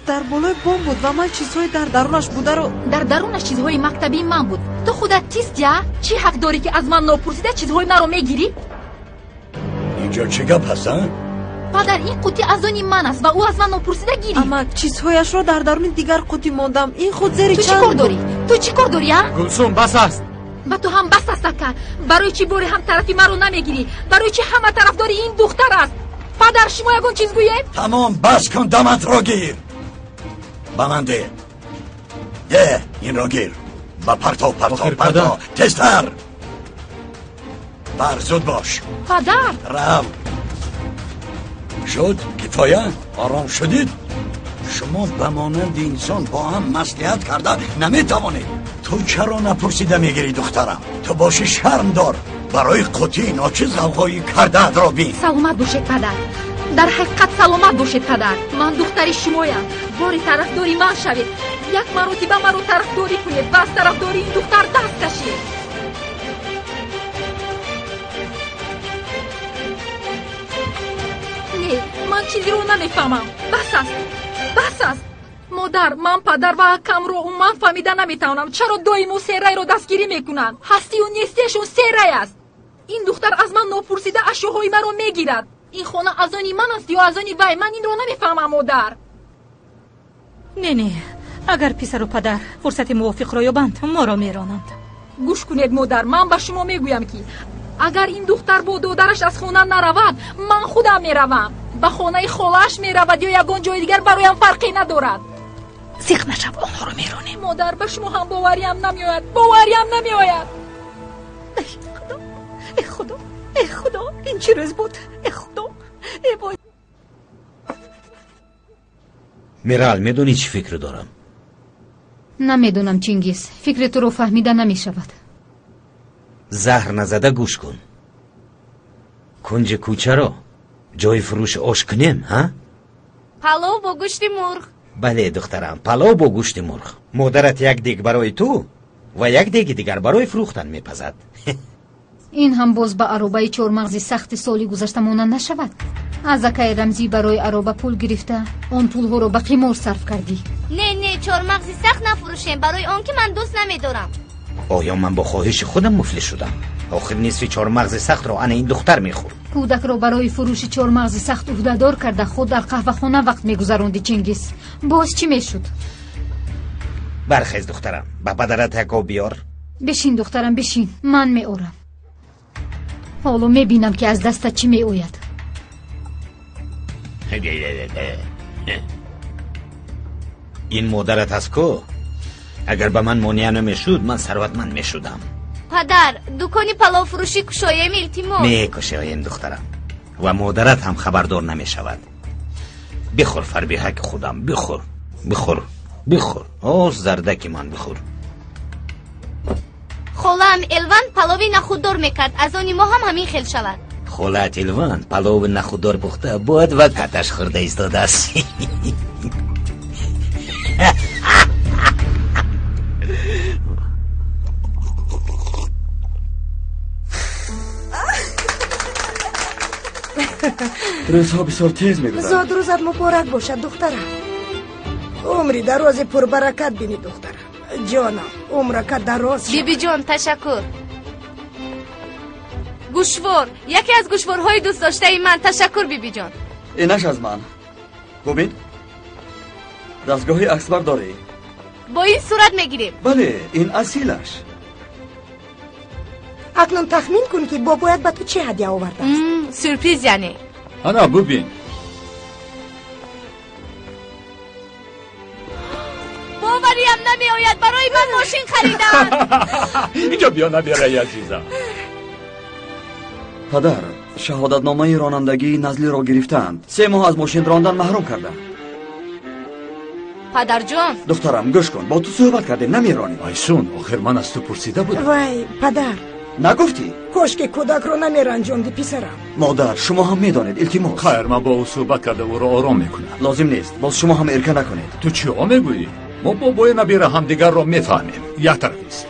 A: дар болои бом буд ва ман чизҳои дар дарунаш бударо.
E: Дар дарунаш чизҳои мактабии ман буд. Ту худат кисти, а? Чӣ ҳақ дорӣ, ки аз ман нопурсида чизҳои маро мегирӣ?
H: Инҷо чӣ гап ҳаст, а?
E: Падар, ин қутӣ аз они ман аст ва ӯ аз ман нопурсида гирифт.
A: Амак, чизҳояшро дар даруни дигар қутӣ мондам. Ин худ зери
E: Ту чӣ кор дорӣ? Ту чӣ кор дорӣ, а?
I: Гулсум, бас аст.
E: Ба ту ҳам бас аст, ака. Барои чӣ боре ҳам тарафи маро намегирӣ? Барои чӣ ҳама тарафдори ин духтар аст? Падар, шумо ягон чиз гӯед?
H: Тамом, бас кун, даматро гир. Ба ман деҳ. Деҳ, инро гир. Ба партов, партов, партов. Тезтар. Бар, зуд бош.
E: Падар!
H: Рав. Шуд, кифоя? Ором шудид? Шумо ба монанди инсон бо ҳам маслиҳат карда наметавонед. Ту чаро напурсида мегирӣ, духтарам? Ту боши шарм дор. Барои қутии ночиз ғавғоӣ кардаатро бин.
E: Саломат бошед, падар. Дар ҳақиқат саломат бошед, падар. Ман духтари шумоям. Бори тарафдори ман шавед. Як маротиба маро тарафдорӣ кунед ва аз тарафдории ин духтар даст кашед. Не, ман чизеро намефаҳмам. Бас аст, бас аст. Модар, ман падар ва акамро умуман фаҳмида наметавонам. Чаро доимо Серайро дастгирӣ мекунанд? Ҳастию нестиашон Серай аст. Ин духтар аз ман нопурсида ашёҳои маро мегирад. Ин хона аз они ман аст ё аз они вай? Ман инро намефаҳмам, модар.
K: Не, не, агар писару падар фурсати мувофиқро ёбанд, моро меронанд.
E: Гӯш кунед модар, ман ба шумо мегӯям ки агар ин духтар бо додараш аз хона наравад, ман худам меравам. Ба хонаи холааш меравад ё ягон ҷои дигар, бароям фарқе надорад.
K: Зиқ нашав, онҳоро меронем.
E: Модар, ба шумо ҳам бовариам намеояд, бовариам намеояд.
K: Эй Худо, эй Худо, эй Худо, ин чӣ рӯз буд? Эй Худо, эй вой.
C: Мирал, медонӣ чӣ фикр дорам?
O: Намедонам, Чингиз, фикри туро фаҳмида намешавад.
C: Заҳр назада гӯш кун. Кунҷи кӯчаро ҷои фурӯши ош кунем, ҳа?
F: Палов бо гӯшти мурғ.
C: Бале, духтарам, палов бо гӯшти мурғ. Модарат як дег барои ту ва як деги дигар барои фурӯхтан мепазад.
O: Ин ҳам боз ба аробаи чормағзи сахти соли гузашта монанд нашавад. Аз акаи Рамзӣ барои ароба пул гирифта, он пулҳоро ба қимор сарф кардӣ.
F: Не, не, чормағзи сахт нафурӯшем, барои он ки ман дӯст намедорам.
C: Оё ман бо хоҳиши худам муфлис шудам? Охир нисфи чормағзи сахтро ана ин духтар мехӯрд.
O: Кӯдакро барои фурӯши чормағзи сахт ӯҳдадор карда, худ дар қаҳвахона вақт мегузаронди, Чингиз. Боз чӣ мешуд?
C: Бархез, духтарам, ба падарат як об биёр.
O: Бишин, духтарам, бишин, ман меорам. Ҳоло мебинам ки аз дастат чӣ меояд.
C: Ин модарат аст ку? Агар ба ман монеа намешуд, ман сарватманд мешудам.
F: Падар, дукони паловфурӯшӣ кушоем, илтимос.
C: Мекушоем, духтарам, ва модарат ҳам хабардор намешавад. Бихӯр, фарбиҳаки худам, бихӯр, бихӯр, бихӯр. Оз зардаки ман, бихӯр.
F: Холаам Элван палови нахуддор мекард, аз они мо ҳам ҳамин хел шавад.
C: Холаат Элван палови нахуддор пухта буд ва каташ хӯрда истодааст.
G: Рӯзҳо бисёр тез мегузаранд.
L: Зод рӯзат муборак бошад, духтарам. Умри дарози пурбаракат бини, духтарам. Ҷонам, умрака дароз шавад.
F: Бибиҷон, ташаккур. Гӯшвор, яке аз гӯшворҳои дӯстдоштаи ман. Ташаккур, бибиҷон.
G: Инаш аз ман. Бубин, дастгоҳи аксбардорӣ.
F: Бо ин сурат мегирем.
G: Бале, ин асилаш.
L: Акнун тахмин кун ки бобоят ба ту чӣ ҳадя овардааст.
F: Сюрприз яъне.
N: Ана, бубин.
F: Бовариам намеояд, барои ман мошин хариданд.
N: Инҷо биё, набераи азизам.
G: Падар, шаҳодатномаи ронандагии Назлиро гирифтаанд. 3 моҳ аз мошин рондан маҳрум карданд.
F: Падарҷон.
G: Духтарам, гӯш кун, бо ту суҳбат кардем, намеронӣ.
N: Айсун, охир ман аз ту пурсида будам.
L: Вай, падар.
G: Нагуфтӣ?
L: Кошки кӯдакро намеранҷонди, писарам.
G: Модар, шумо ҳам медонед, илтимос.
N: Хайр, ман бо ӯ суҳбат карда ӯро ором мекунам.
G: Лозим нест, боз шумо ҳам эрка накунед.
N: Ту чиҳо мегӯӣ? Мо бобои набира ҳамдигарро мефаҳмем. Як тарафист.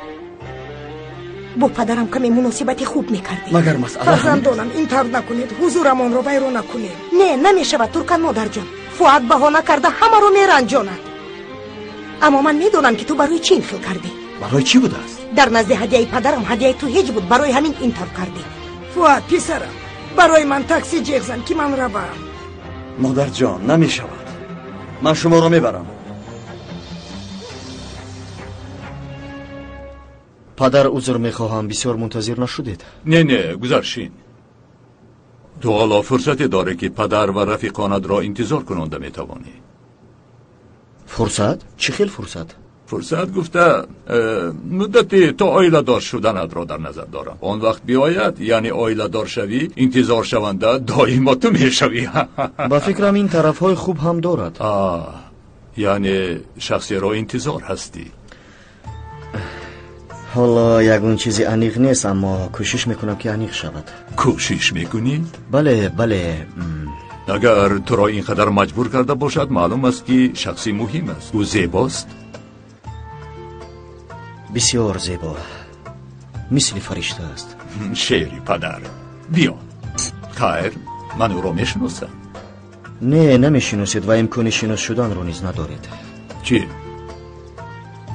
L: Бо падарам каме муносибати хуб мекардем.
G: Магар масъала
L: фарзандонам, ин тавр накунед, ҳузурамонро вайрон накунед. Не, намешавад, Туркан модарҷон. Фуат баҳона карда ҳамаро меранҷонад. Аммо ман медонам ки ту барои чӣ ин хел кардӣ.
G: Барои чӣ будааст?
L: Дар назди ҳадияи падарам ҳадияи ту ҳеҷ буд, барои ҳамин ин тавр кардӣ. Фуат, писарам, барои ман такси ҷеғ зан ки ман равам.
G: Модарҷон, намешавад. Ман шуморо мебарам.
P: Падар, узр мехоҳам, бисёр мунтазир нашудед.
N: Не, не, гузаршин. Ту ҳоло фурсате дорӣ ки падар ва рафиқонатро интизор кунонда метавонӣ.
P: Фурсат? Чӣ хел фурсат?
N: Фурсат гуфта, муддати то оиладор шуданатро дар назар дорам. Он вақт биояд, яъне оиладор шавӣ, интизоршаванда доимо ту мешавӣ.
P: Ба фикрам ин тарафҳои хуб ҳам дорад.
N: Яъне шахсеро интизор ҳастӣ.
P: Ҳоло ягон чизи аниқ нест, аммо кӯшиш мекунам ки аниқ шавад.
N: Кӯшиш мекунӣ?
P: Бале, бале.
N: Агар туро ин қадар маҷбур карда бошад, маълум аст ки шахси муҳим аст. Ӯ зебост?
P: Бисёр зебо, мисли фаришта аст.
N: Шери падар, биё. Хайр, ман ӯро мешиносам.
P: Не, намешиносед ва имкони шинос шуданро низ надоред.
N: Чӣ?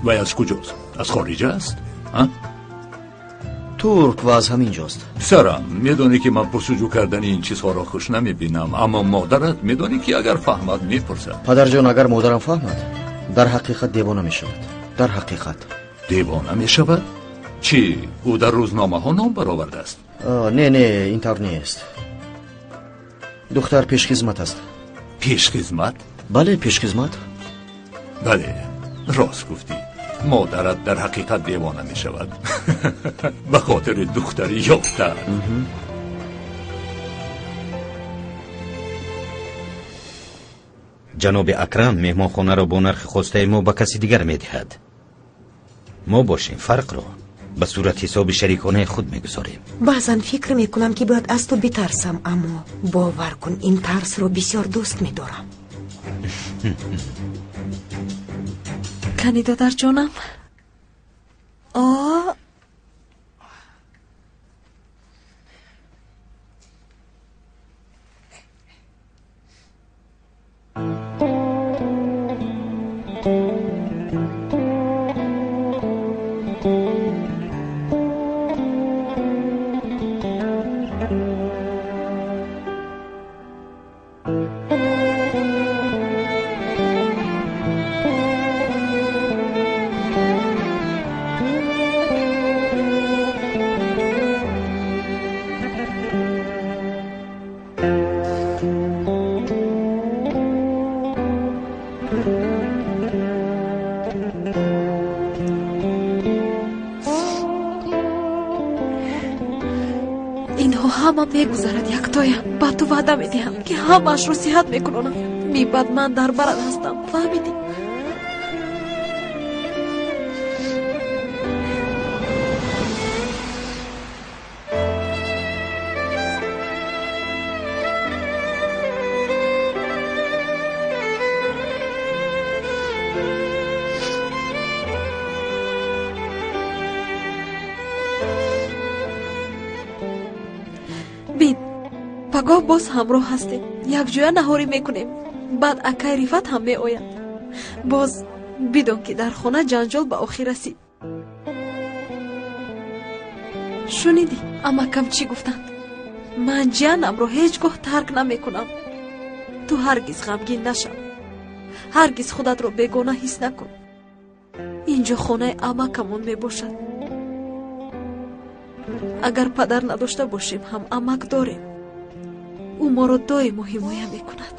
N: Вай аз куҷост? Аз хориҷа аст?
P: Турк ва аз ҳамин ҷост.
N: Писарам, медонӣ ки ман пурсуҷӯ кардани ин чизҳоро хуш намебинам, аммо модарат медонӣ ки агар фаҳмад мепурсад.
P: Падарҷон, агар модарам фаҳмад, дар ҳақиқат девона мешавад. Дар ҳақиқат
N: девона мешавад? Чӣ, ӯ дар рӯзномаҳо ном баровардааст?
P: Не, не, ин тавр нест. Духтар пешхизмат аст.
N: Пешхизмат?
P: Бале, пешхизмат.
N: Бале, рост гуфтӣ. Модарат дар ҳақиқат девона мешавад ба хотири духтари ёфта.
C: Ҷаноби Акрам меҳмонхонаро бо нархи хостаи мо ба каси дигар медиҳад. Мо бошем фарқро ба сурат ҳисоби шариконаи худ мегузорем.
L: Баъзан фикр мекунам, ки бояд аз ту битарсам, аммо бовар кун, ин тарсро бисёр дӯст медорам.
A: Кани, додарҷонам? О, инҳо ҳама мегузарад, яктоя. Ба ту ваъда медиҳам, ки ҳамаашро сиҳат мекунонам. Мибаъд ман дар барат ҳастам, фаҳмидӣ? Бин, пагоҳ боз ҳамроҳ ҳастем, якҷоя наҳорӣ мекунем. Баъд акай Рифат ҳам меояд. Боз бидон, ки дар хона ҷанҷол ба охир расид. Шунидӣ, амакам чӣ гуфтанд? Ман ҷиянамро ҳеҷ гоҳ тарк намекунам. Ту ҳаргиз ғамгин нашав, ҳаргиз худатро бегона ҳис накун. Инҷо хонаи амакамон мебошад. Агар падар надошта бошем ҳам, амак дорем. Ӯ моро доимо ҳимоя мекунад.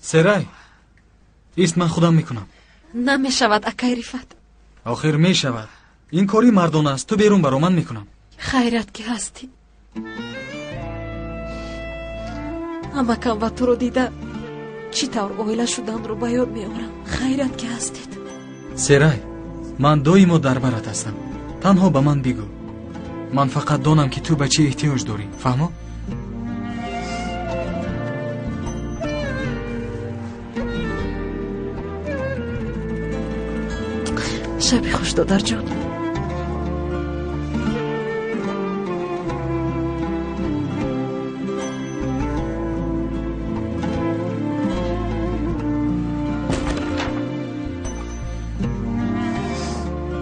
I: Серай, ист, ман худам мекунам.
A: Намешавад, акай Рифат.
I: Охир мешавад. Ин кори мардона аст. Ту берун баро, ман мекунам.
A: Хайрат, ки ҳастӣ. Амакам ва туро дида, чӣ тавр оила шуданро ба ёд меорам. Хайрат, ки ҳастед.
I: Серай, ман доимо дар барат ҳастам. Танҳо ба ман бигӯ. Ман фақат донам, ки ту ба чӣ эҳтиёҷ дорӣ, фаҳмо?
A: Шаби хуш, додарҷон.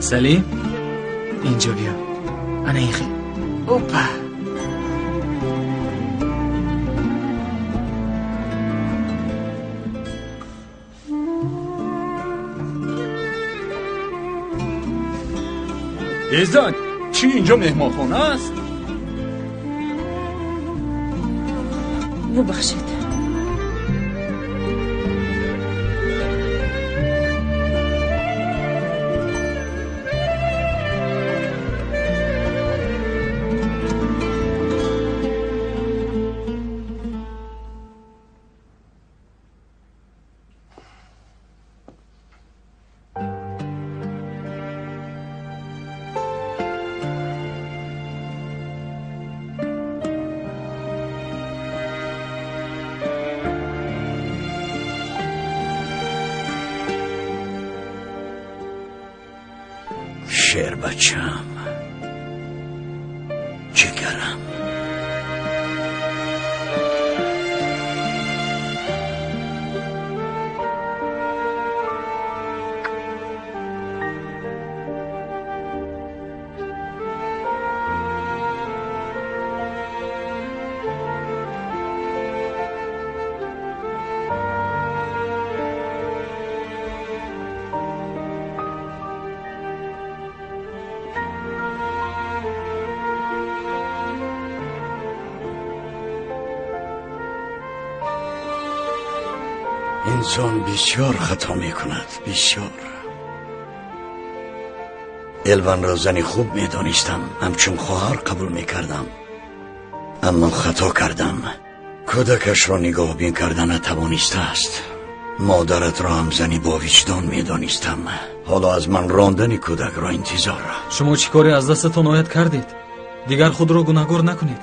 I: Салим, инҷо биё. Ана ин хел. Опа!
N: Эзан, чӣ, инҷо меҳмонхона аст?
B: Бубахшед.
H: Шербачам, ҷигарам. Инсон бисёр хато мекунад, бисёр. Элванро зани хуб медонистам, ҳамчун хоҳар қабул мекардам. Аммо хато кардам. Кӯдакашро нигоҳбин карда натавонистааст. Модаратро ҳам зани бовиҷдон медонистам. Ҳоло аз ман рондани кӯдакро интизор.
I: Шумо чӣ коре аз дастатон ояд кардед? Дигар худро гунаҳгор накунед.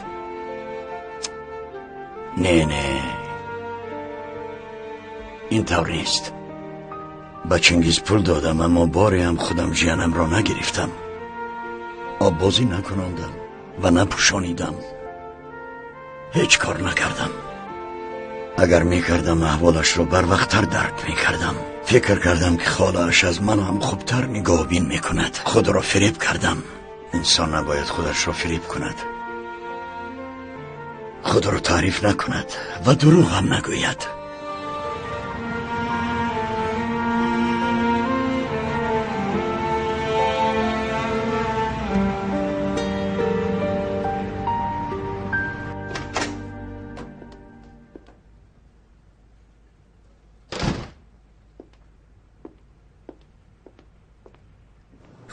H: Не, не, ин тавр нест. Ба Чингиз пул додам, аммо боре ҳам худам ҷиянамро нагирифтам. Оббозӣ накунондам ва напӯшонидам. Ҳеҷ кор накардам. Агар мекардам, аҳволашро барвақттар дарк мекардам. Фикр кардам, ки холааш аз ман ҳам хубтар нигоҳбин мекунад. Худро фиреб кардам. Инсон набояд худашро фиреб кунад, худро таъриф накунад ва дурӯғ ҳам нагӯяд.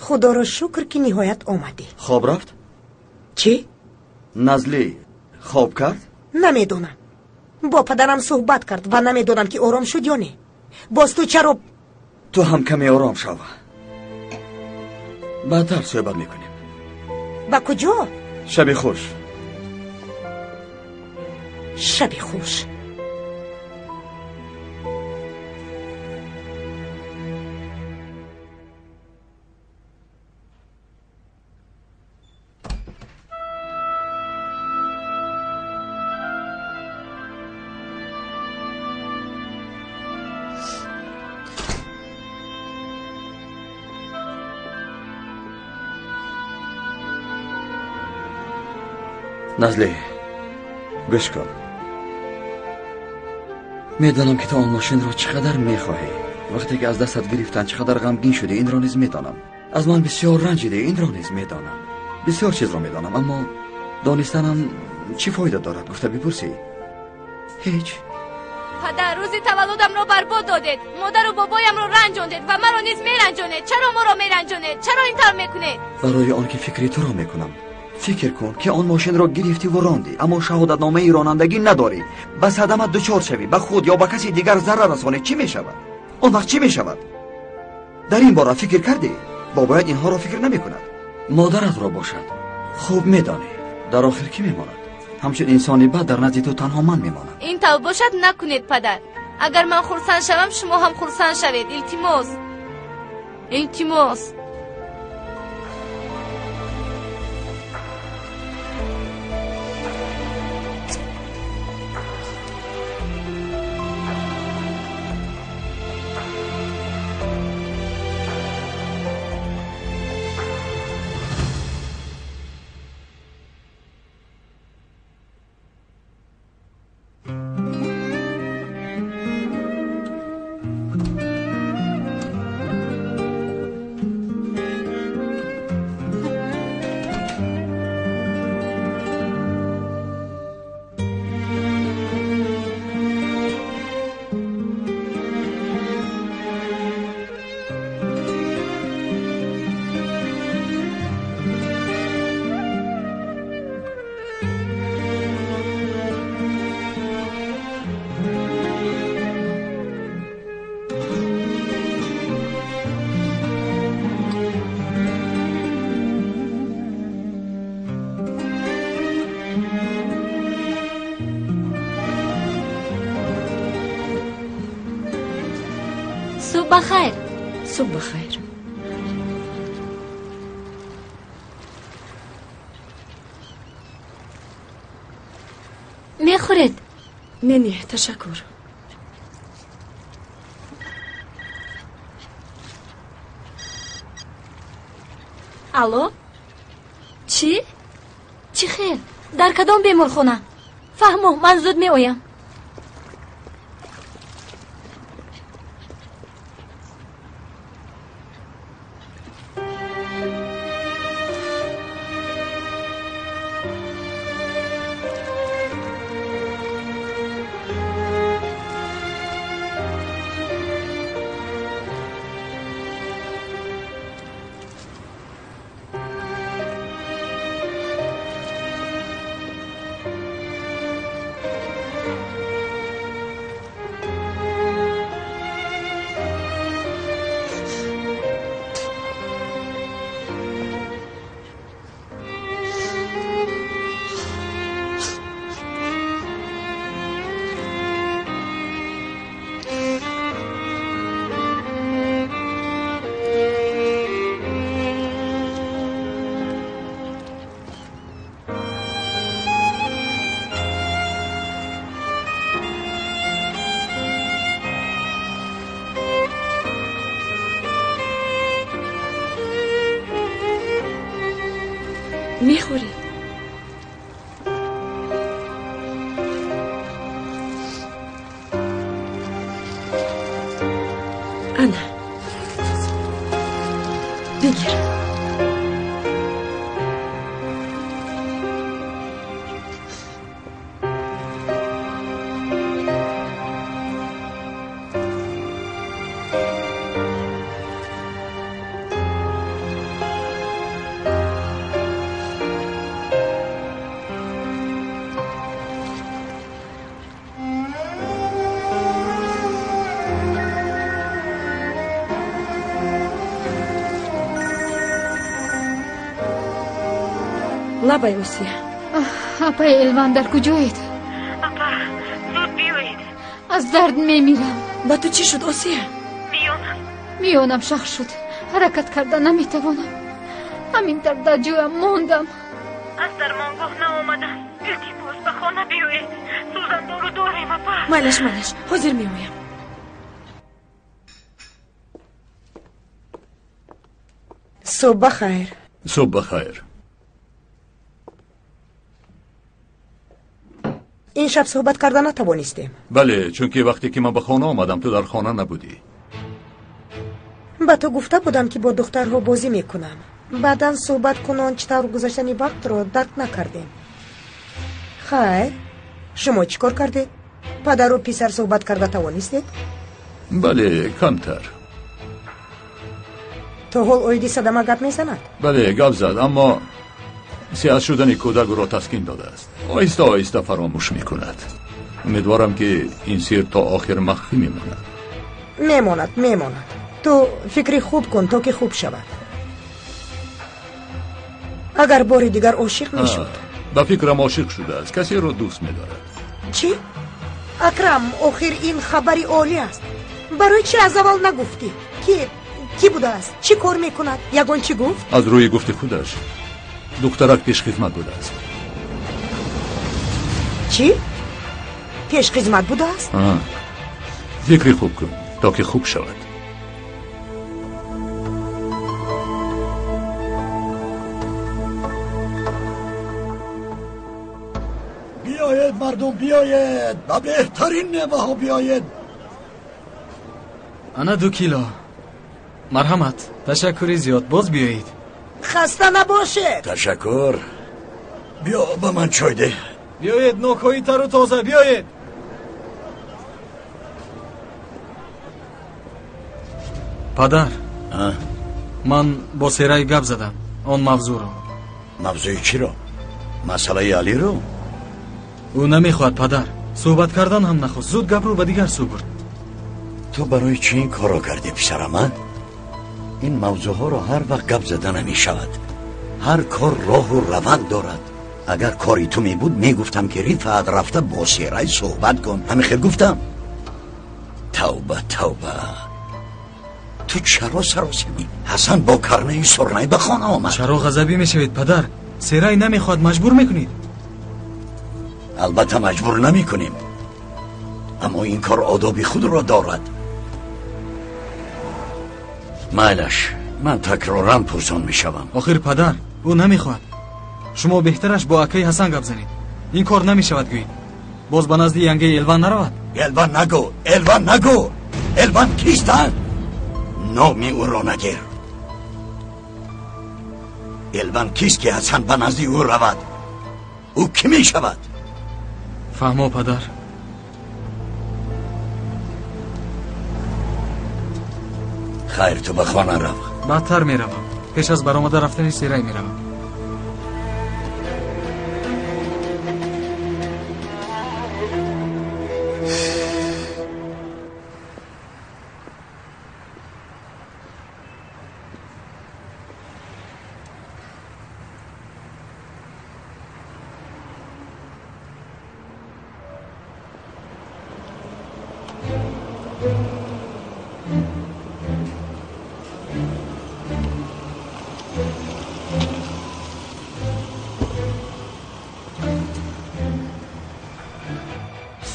L: Худоро шукр, ки ниҳоят омадӣ.
G: Хоб рафт?
L: Чӣ?
G: Назлӣ хоб кард?
L: Намедонам. Бо падарам суҳбат кард ва намедонам, ки ором шуд ё не. Боз ту чаро?
G: Ту ҳам каме ором шав. Баъдтар суҳбат мекунем.
L: Ба куҷо?
G: Шаби хуш.
L: Шаби хуш.
G: Назлӣ, гӯш кун. Медонам, ки ту он мошинро чӣ қадар мехоҳӣ. Вақте ки аз дастат гирифтанд, чӣ қадар ғамгин шудӣ, инро низ медонам. Аз ман бисёр ранҷидӣ, инро низ медонам. Бисёр чизро медонам, аммо донистанам чӣ фоида дорад, гуфта бипурсӣ? Ҳеҷ.
F: Падар, рӯзи таваллудамро барбод додед. Модару бобоямро ранҷондед ва маро низ меранҷонед. Чаро моро меранҷонед? Чаро ин тавр мекунед?
G: Барои он ки фикри туро мекунам. Фикр кун, ки он мошинро гирифтиву рондӣ, аммо шаҳодатномаи ронандагӣ надорӣ. Ба садама дучор шавӣ, ба худ ё ба каси дигар зарар расонӣ, чӣ мешавад? Он вақт чӣ мешавад? Дар ин бора фикр кардӣ? Бобоят инҳоро фикр намекунад. Модаратро бошад хуб медонӣ. Дар охир кӣ мемонад? Ҳамчун инсони бад дар назди ту танҳо ман мемонам.
F: Ин тавр бошад, накунед, падар. Агар ман хурсанд шавам, шумо ҳам хурсанд шавед. Илтимос, илтимос. Субҳ бахайр.
B: Субҳ бахайр.
F: Мехӯред?
B: Не, не, ташаккур.
F: Алло? Чӣ? Чӣ хел? Дар кадом беморхона? Фаҳмо, ман зуд меоям.
B: Мехӯрӣ? Ана, бигир. Лабай, Осия.
O: Апаи Элван, дар куҷоед?
J: Апа, зуд биёед.
O: Аз дард мемирам.
B: Ба ту чӣ шуд, Осия?
J: Миёнам.
O: Миёнам шах шуд. Ҳаракат карда наметавонам. Ҳамин тавр дар ҷоям мондам.
J: Аз дармонгоҳ наомадам. Илтимос, ба хона биёед. Сӯзандору дорем, апа.
B: Майлаш, майлаш, ҳозир меоям.
L: Субҳ бахайр.
N: Субҳ бахайр.
L: Ин шаб суҳбат карда натавонистем.
N: Бале, чунки вақте ки ман ба хона омадам, ту дар хона набудӣ.
L: Ба ту гуфта будам, ки бо духтарҳо бозӣ мекунам. Баъдан суҳбат кунон чӣ тавр гузаштани вақтро дарк накардем. Хайр, шумо чӣ кор кардед? Падару писар суҳбат карда тавонистед?
N: Бале, камтар.
L: То ҳол оиди садама гап мезанад?
N: Бале, гап зад, аммо сиҳат шудани кӯдак ӯро таскин додааст. Оҳиста оҳиста фаромӯш мекунад. Умедворам, ки ин сир то охир махфӣ мемонад.
L: Мемонад, мемонад. Ту фикри хуб кун, то ки хуб шавад. Агар бори дигар ошиқ мешуд.
N: Ба фикрам ошиқ шудааст, касеро дӯст медорад.
L: Чӣ? Акрам, охир ин хабари олӣ аст. Барои чӣ аз аввал нагуфтӣ? Кӣ будааст? Чӣ кор мекунад? Ягон чӣ гуфт?
N: Аз рӯи гуфти худаш духтарак пешхизмат будааст.
L: Чӣ? Пешхизмат будааст?
N: Фикри хуб кун, то ки хуб шавад.
H: Биёед, мардум, биёед, ба беҳтарин меваҳо биёед.
I: Ана 2 кило. Марҳамат, ташаккури зиёд, боз биёед.
L: Хаста набошед.
H: Ташаккур. Биё ба ман чой деҳ.
I: Биёед, нокҳои тару тоза, биёед. Падар, ман бо Серай гап задам он мавзӯъро.
H: Мавзӯи чиро? Масъалаи Алиро?
I: Ӯ намехоҳад, падар. Суҳбат кардан ҳам нахост. Зуд гапро ба дигар сӯ бурд.
H: Ту барои чӣ ин корро кардӣ, писарам? Ин мавзӯъҳоро ҳар вақт гап зада намешавад. Ҳар кор роҳу раванд дорад. Агар кори ту мебуд, мегуфтам, ки Рифаат рафта бо Серай суҳбат кун. Ҳамин хел гуфтам. Тавба, тавба. Ту чаро саросимӣ? Ҳасан бо карнаи сурнай ба хона омад.
I: Чаро ғазабӣ мешавед, падар? Серай намехоҳад, маҷбур мекунед?
H: Албатта маҷбур намекунем, аммо ин кор одоби худро дорад. Майлаш, ман такроран пурсон мешавам.
I: Охир падар, ӯ намехоҳад. Шумо беҳтараш бо акаи Ҳасан гап занед. Ин кор намешавад, гӯед. Боз ба назди янгаи Элван наравад.
H: Элван нагӯ, Элван нагӯ. Элван кист? Номи ӯро нагир. Элван кист, ки Ҳасан ба назди ӯ равад? Ӯ кӣ мешавад?
I: Фаҳмо, падар.
H: Хайр, ту ба хона рав.
I: Баъдтар меравам. Пеш аз баромада рафтани Серай меравам.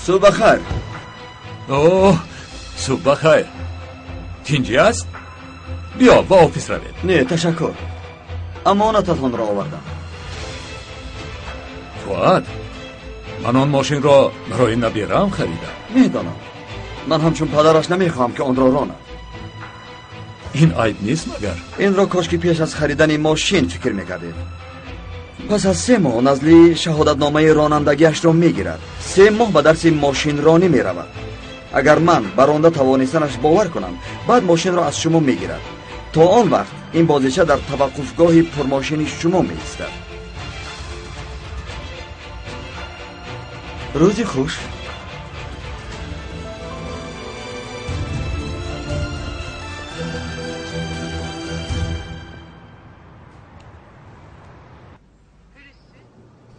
G: Субҳ бахайр.
N: Оҳ, субҳ бахайр. Тинҷӣ аст? Биё, ба офис равед.
G: Не, ташаккур. Амонататонро овардам.
N: Фуад, ман он мошинро барои набираам харидам.
G: Медонам. Ман ҳамчун падараш намехоҳам, ки онро ронад.
N: Ин айб нест магар?
G: Инро кошки пеш аз харидани мошин фикр мекардед. Пас аз 3 моҳ Назли шаҳодатномаи ронандагиашро мегирад. 3 моҳ ба дарси мошинронӣ меравад. Агар ман ба ронда тавонистанаш бовар кунам, баъд мошинро аз шумо мегирад. То он вақт ин бозича дар таваққуфгоҳи пурмошини шумо меистад. Рӯзи хуш.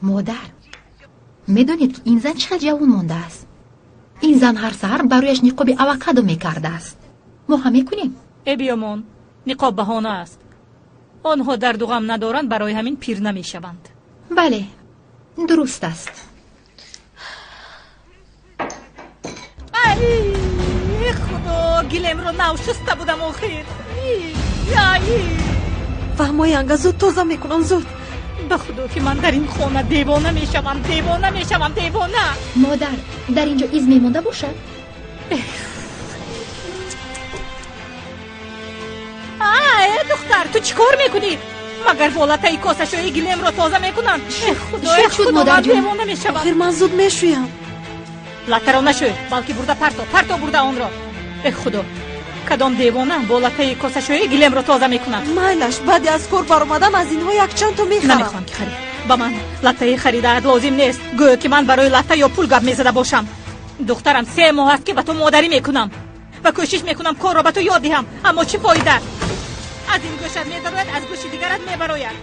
E: Модар, медонед, ки ин зан чӣ хел ҷавон мондааст? Ин зан ҳар саҳар барояш ниқоби авокадо мекардааст. Мо ҳам мекунем?
K: Э биёмон, ниқоб баҳона аст. Онҳо дарду ғам надоранд, барои ҳамин пир намешаванд.
E: Бале, дуруст аст.
K: Ай, худо, гилемро нав шуста будам охир. Ай!
A: Фаҳмоянга, зуд тоза мекунам, зуд.
K: Ба худо ки ман дар ин хона девона мешавам, девона мешавам, девона.
E: Модар, дар инҷо из мемонда бошад?
K: Ай, духтар, ту чӣ кор мекунӣ? Магар болатаи косашои гилемро тоза мекунанд? Худои, худо, ман девона мешавам.
A: Охир ман зуд мешӯям.
K: Латтаро нашӯй, балки бурда парто, парто бурда онро. Э худо, кадом девона болатаи косашои гилемро тоза мекунад?
A: Майлаш, баъди аз кор баромадан аз инҳо якчанд то мехарам.
K: Намехоҳам ки харид. Ба ман латтаи харидаат лозим нест. Гӯё ки ман барои латта ё пул гап мезада бошам. Духтарам, 3 моҳ аст ки ба ту модарӣ мекунам ва кӯшиш мекунам корро ба ту ёд диҳам, аммо чӣ фоида? Аз ин гӯшат медарояд, аз гӯши дигарат мебарояд.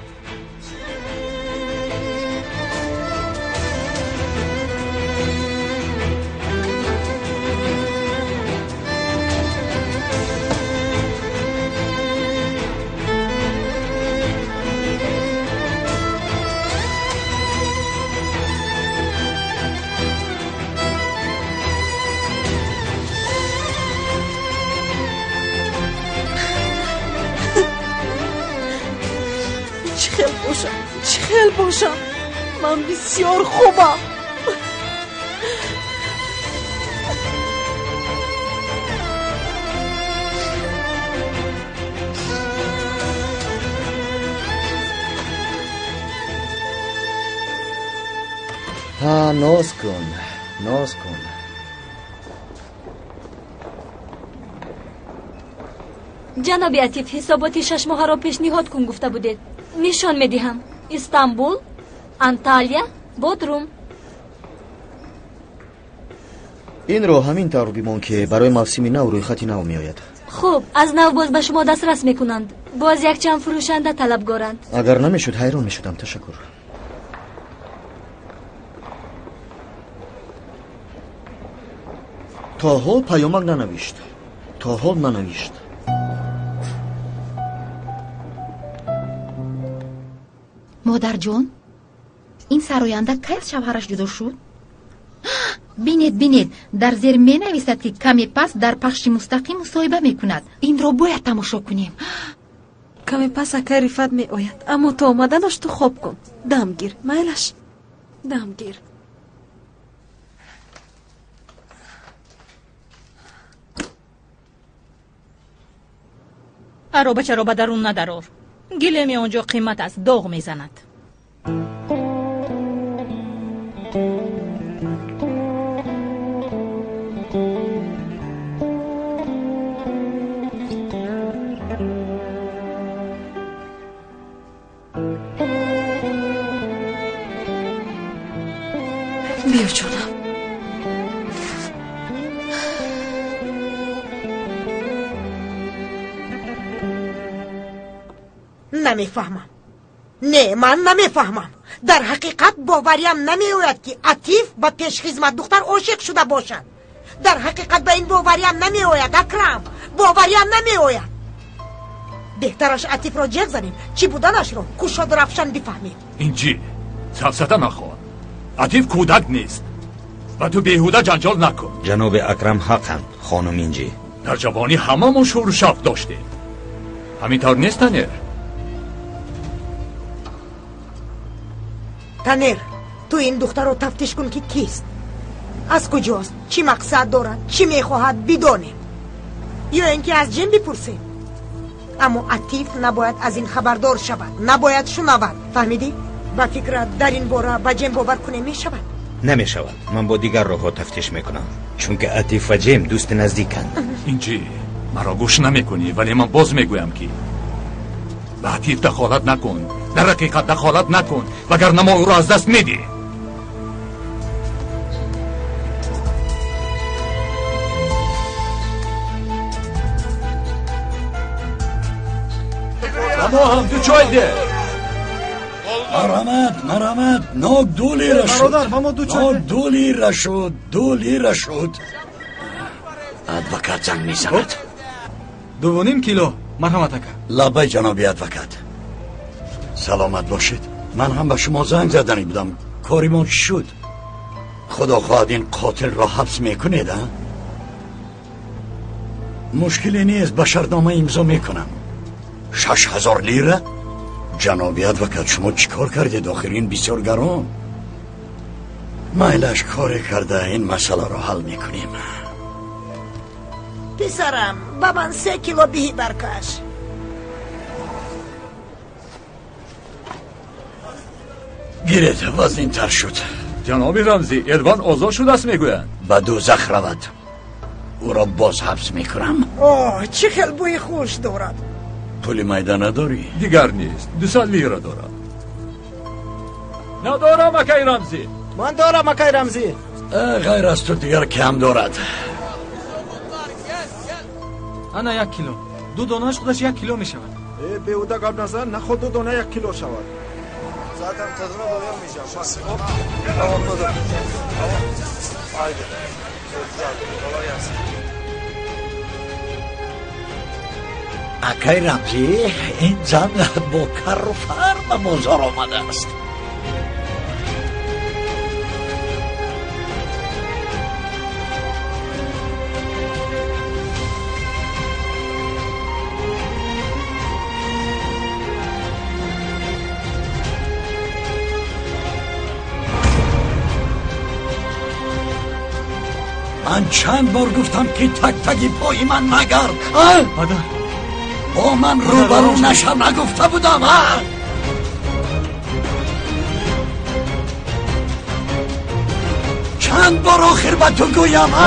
A: Чӣ хел бошам? Ман бисёр хубам.
P: Ҳа, ноз кун, ноз кун.
F: Ҷаноби Атиф, ҳисоботи 6 моҳаро пешниҳод кун гуфта будед. Нишон медиҳам. Истанбул, Анталия, Бодрум.
P: Инро ҳамин тавр бимон, ки барои мавсими нав рӯйхати нав меояд.
F: Хуб, аз нав боз ба шумо дастрас мекунанд. Боз якчанд фурӯшанда талабгоранд.
P: Агар намешуд, ҳайрон мешудам. Ташаккур. То ҳол паёмак нанавишт. То ҳол нанавишт.
E: Модарҷон, ин сароянда кай аз шавҳараш ҷудо шуд? Бинед, бинед, дар зер менависад, ки каме пас дар пахши мустақим мусоҳиба мекунад. Инро бояд тамошо кунем.
A: Каме пас акай Рифат меояд, аммо то омаданаш ту хоб кун. Дам гир, майлаш, дам гир.
K: Аробачаро ба дарун надарор. Гилеми он ҷо қимат аст, доғ мезанад.
A: Биё ҷонам.
L: Намефаҳмам. Не, ман намефаҳмам. Дар ҳақиқат бовариам намеояд, ки Атиф ба пешхизмат духтар ошиқ шуда бошад. Дар ҳақиқат ба ин бовариам намеояд, Акрам. Бовариам намеояд. Беҳтараш Атифро ҷеғ занем, чӣ буданашро кушоду равшан бифаҳмем.
N: Инҷи, сафсата нахоҳ. Атиф кӯдак нест ва ту беҳуда ҷанҷол накун.
C: Ҷаноби Акрам ҳақанд, хонум Инҷи.
N: Дар ҷавонӣ ҳамамон шӯру шавқ доштем. Ҳамин тавр нест, Танер?
L: Танер, Ту ин духтарро тафтиш кун, ки кист, аз куҷост, чӣ мақсад дорад, чӣ мехоҳад бидонем, ё ин ки аз Ҷем бипурсем. Аммо Атиф набояд аз ин хабардор шавад, набояд шунавад. Фаҳмидӣ? Ба фикрат дар ин бора ба Ҷем бовар кунем мешавад?
C: Намешавад. Ман бо дигар роҳҳо тафтиш мекунам, чунки Атиф ва Ҷем дӯсти наздиканд.
N: Инҷи, маро гӯш намекунӣ, вале ман боз мегӯям, ки ба Атиф дахолат накун, дар ҳақиқат дахолат накун, вагарна мо ӯро аз даст медиҳем. Мо ҳам ду чой де.
H: Марҳамат, марҳамат, нок 2 лира шуд.
I: Бародар, ба мо ду чой.
H: Нок 2 лира шуд, 2 лира шуд. Адвокат занг мезанад.
I: 2.5 кило. Марҳамат, ака.
H: Лабай, ҷаноби адвокат. Саломат бошед. Ман ҳам ба шумо занг заданӣ будам. Кори мо чӣ шуд? Худо хоҳад ин қотилро ҳабс мекунед, а? Мушкиле нест, ба шартнома имзо мекунам. 6000 лира? Ҷаноби адвокат, шумо чӣ кор кардед? Охир ин бисёр гарон. Майлаш, коре карда ин масъаларо ҳал мекунем.
L: Писарам, ба ман 3 кило биҳи баркаш.
H: Гиред, вазнинтар шуд.
N: Ҷаноби Рамзӣ, Элван озод шудааст мегӯянд.
H: Ба дӯзах равад. Ӯро боз ҳабс мекунам.
L: Оҳ, чӣ хел бӯи хуш дорад.
H: Пули майда надорӣ?
N: Дигар нест, 200 лира дорам. Надорам, акай Рамзӣ.
D: Ман дорам, акай Рамзӣ.
H: Ғайр аз ту дигар кам дорад.
I: Ана 1 кило. 2 донааш худаш 1 кило мешавад.
M: Беҳуда гап назан, наход 2 дона 1 кило шавад.
D: Zaten tadına doyamayacağım. Bak, hop. Tamamladım. Tamam. Haydi. Çok güzel. Kolay gelsin.
H: Акай Рамзӣ, ин зан бо карру фар ба бозор омадааст. Ман чанд бор гуфтам, ки таг-таги пои ман нагард.
I: Падар,
H: бо ман рӯбарӯ нашав нагуфта будам, а? Чанд бор охир ба ту гӯям, а?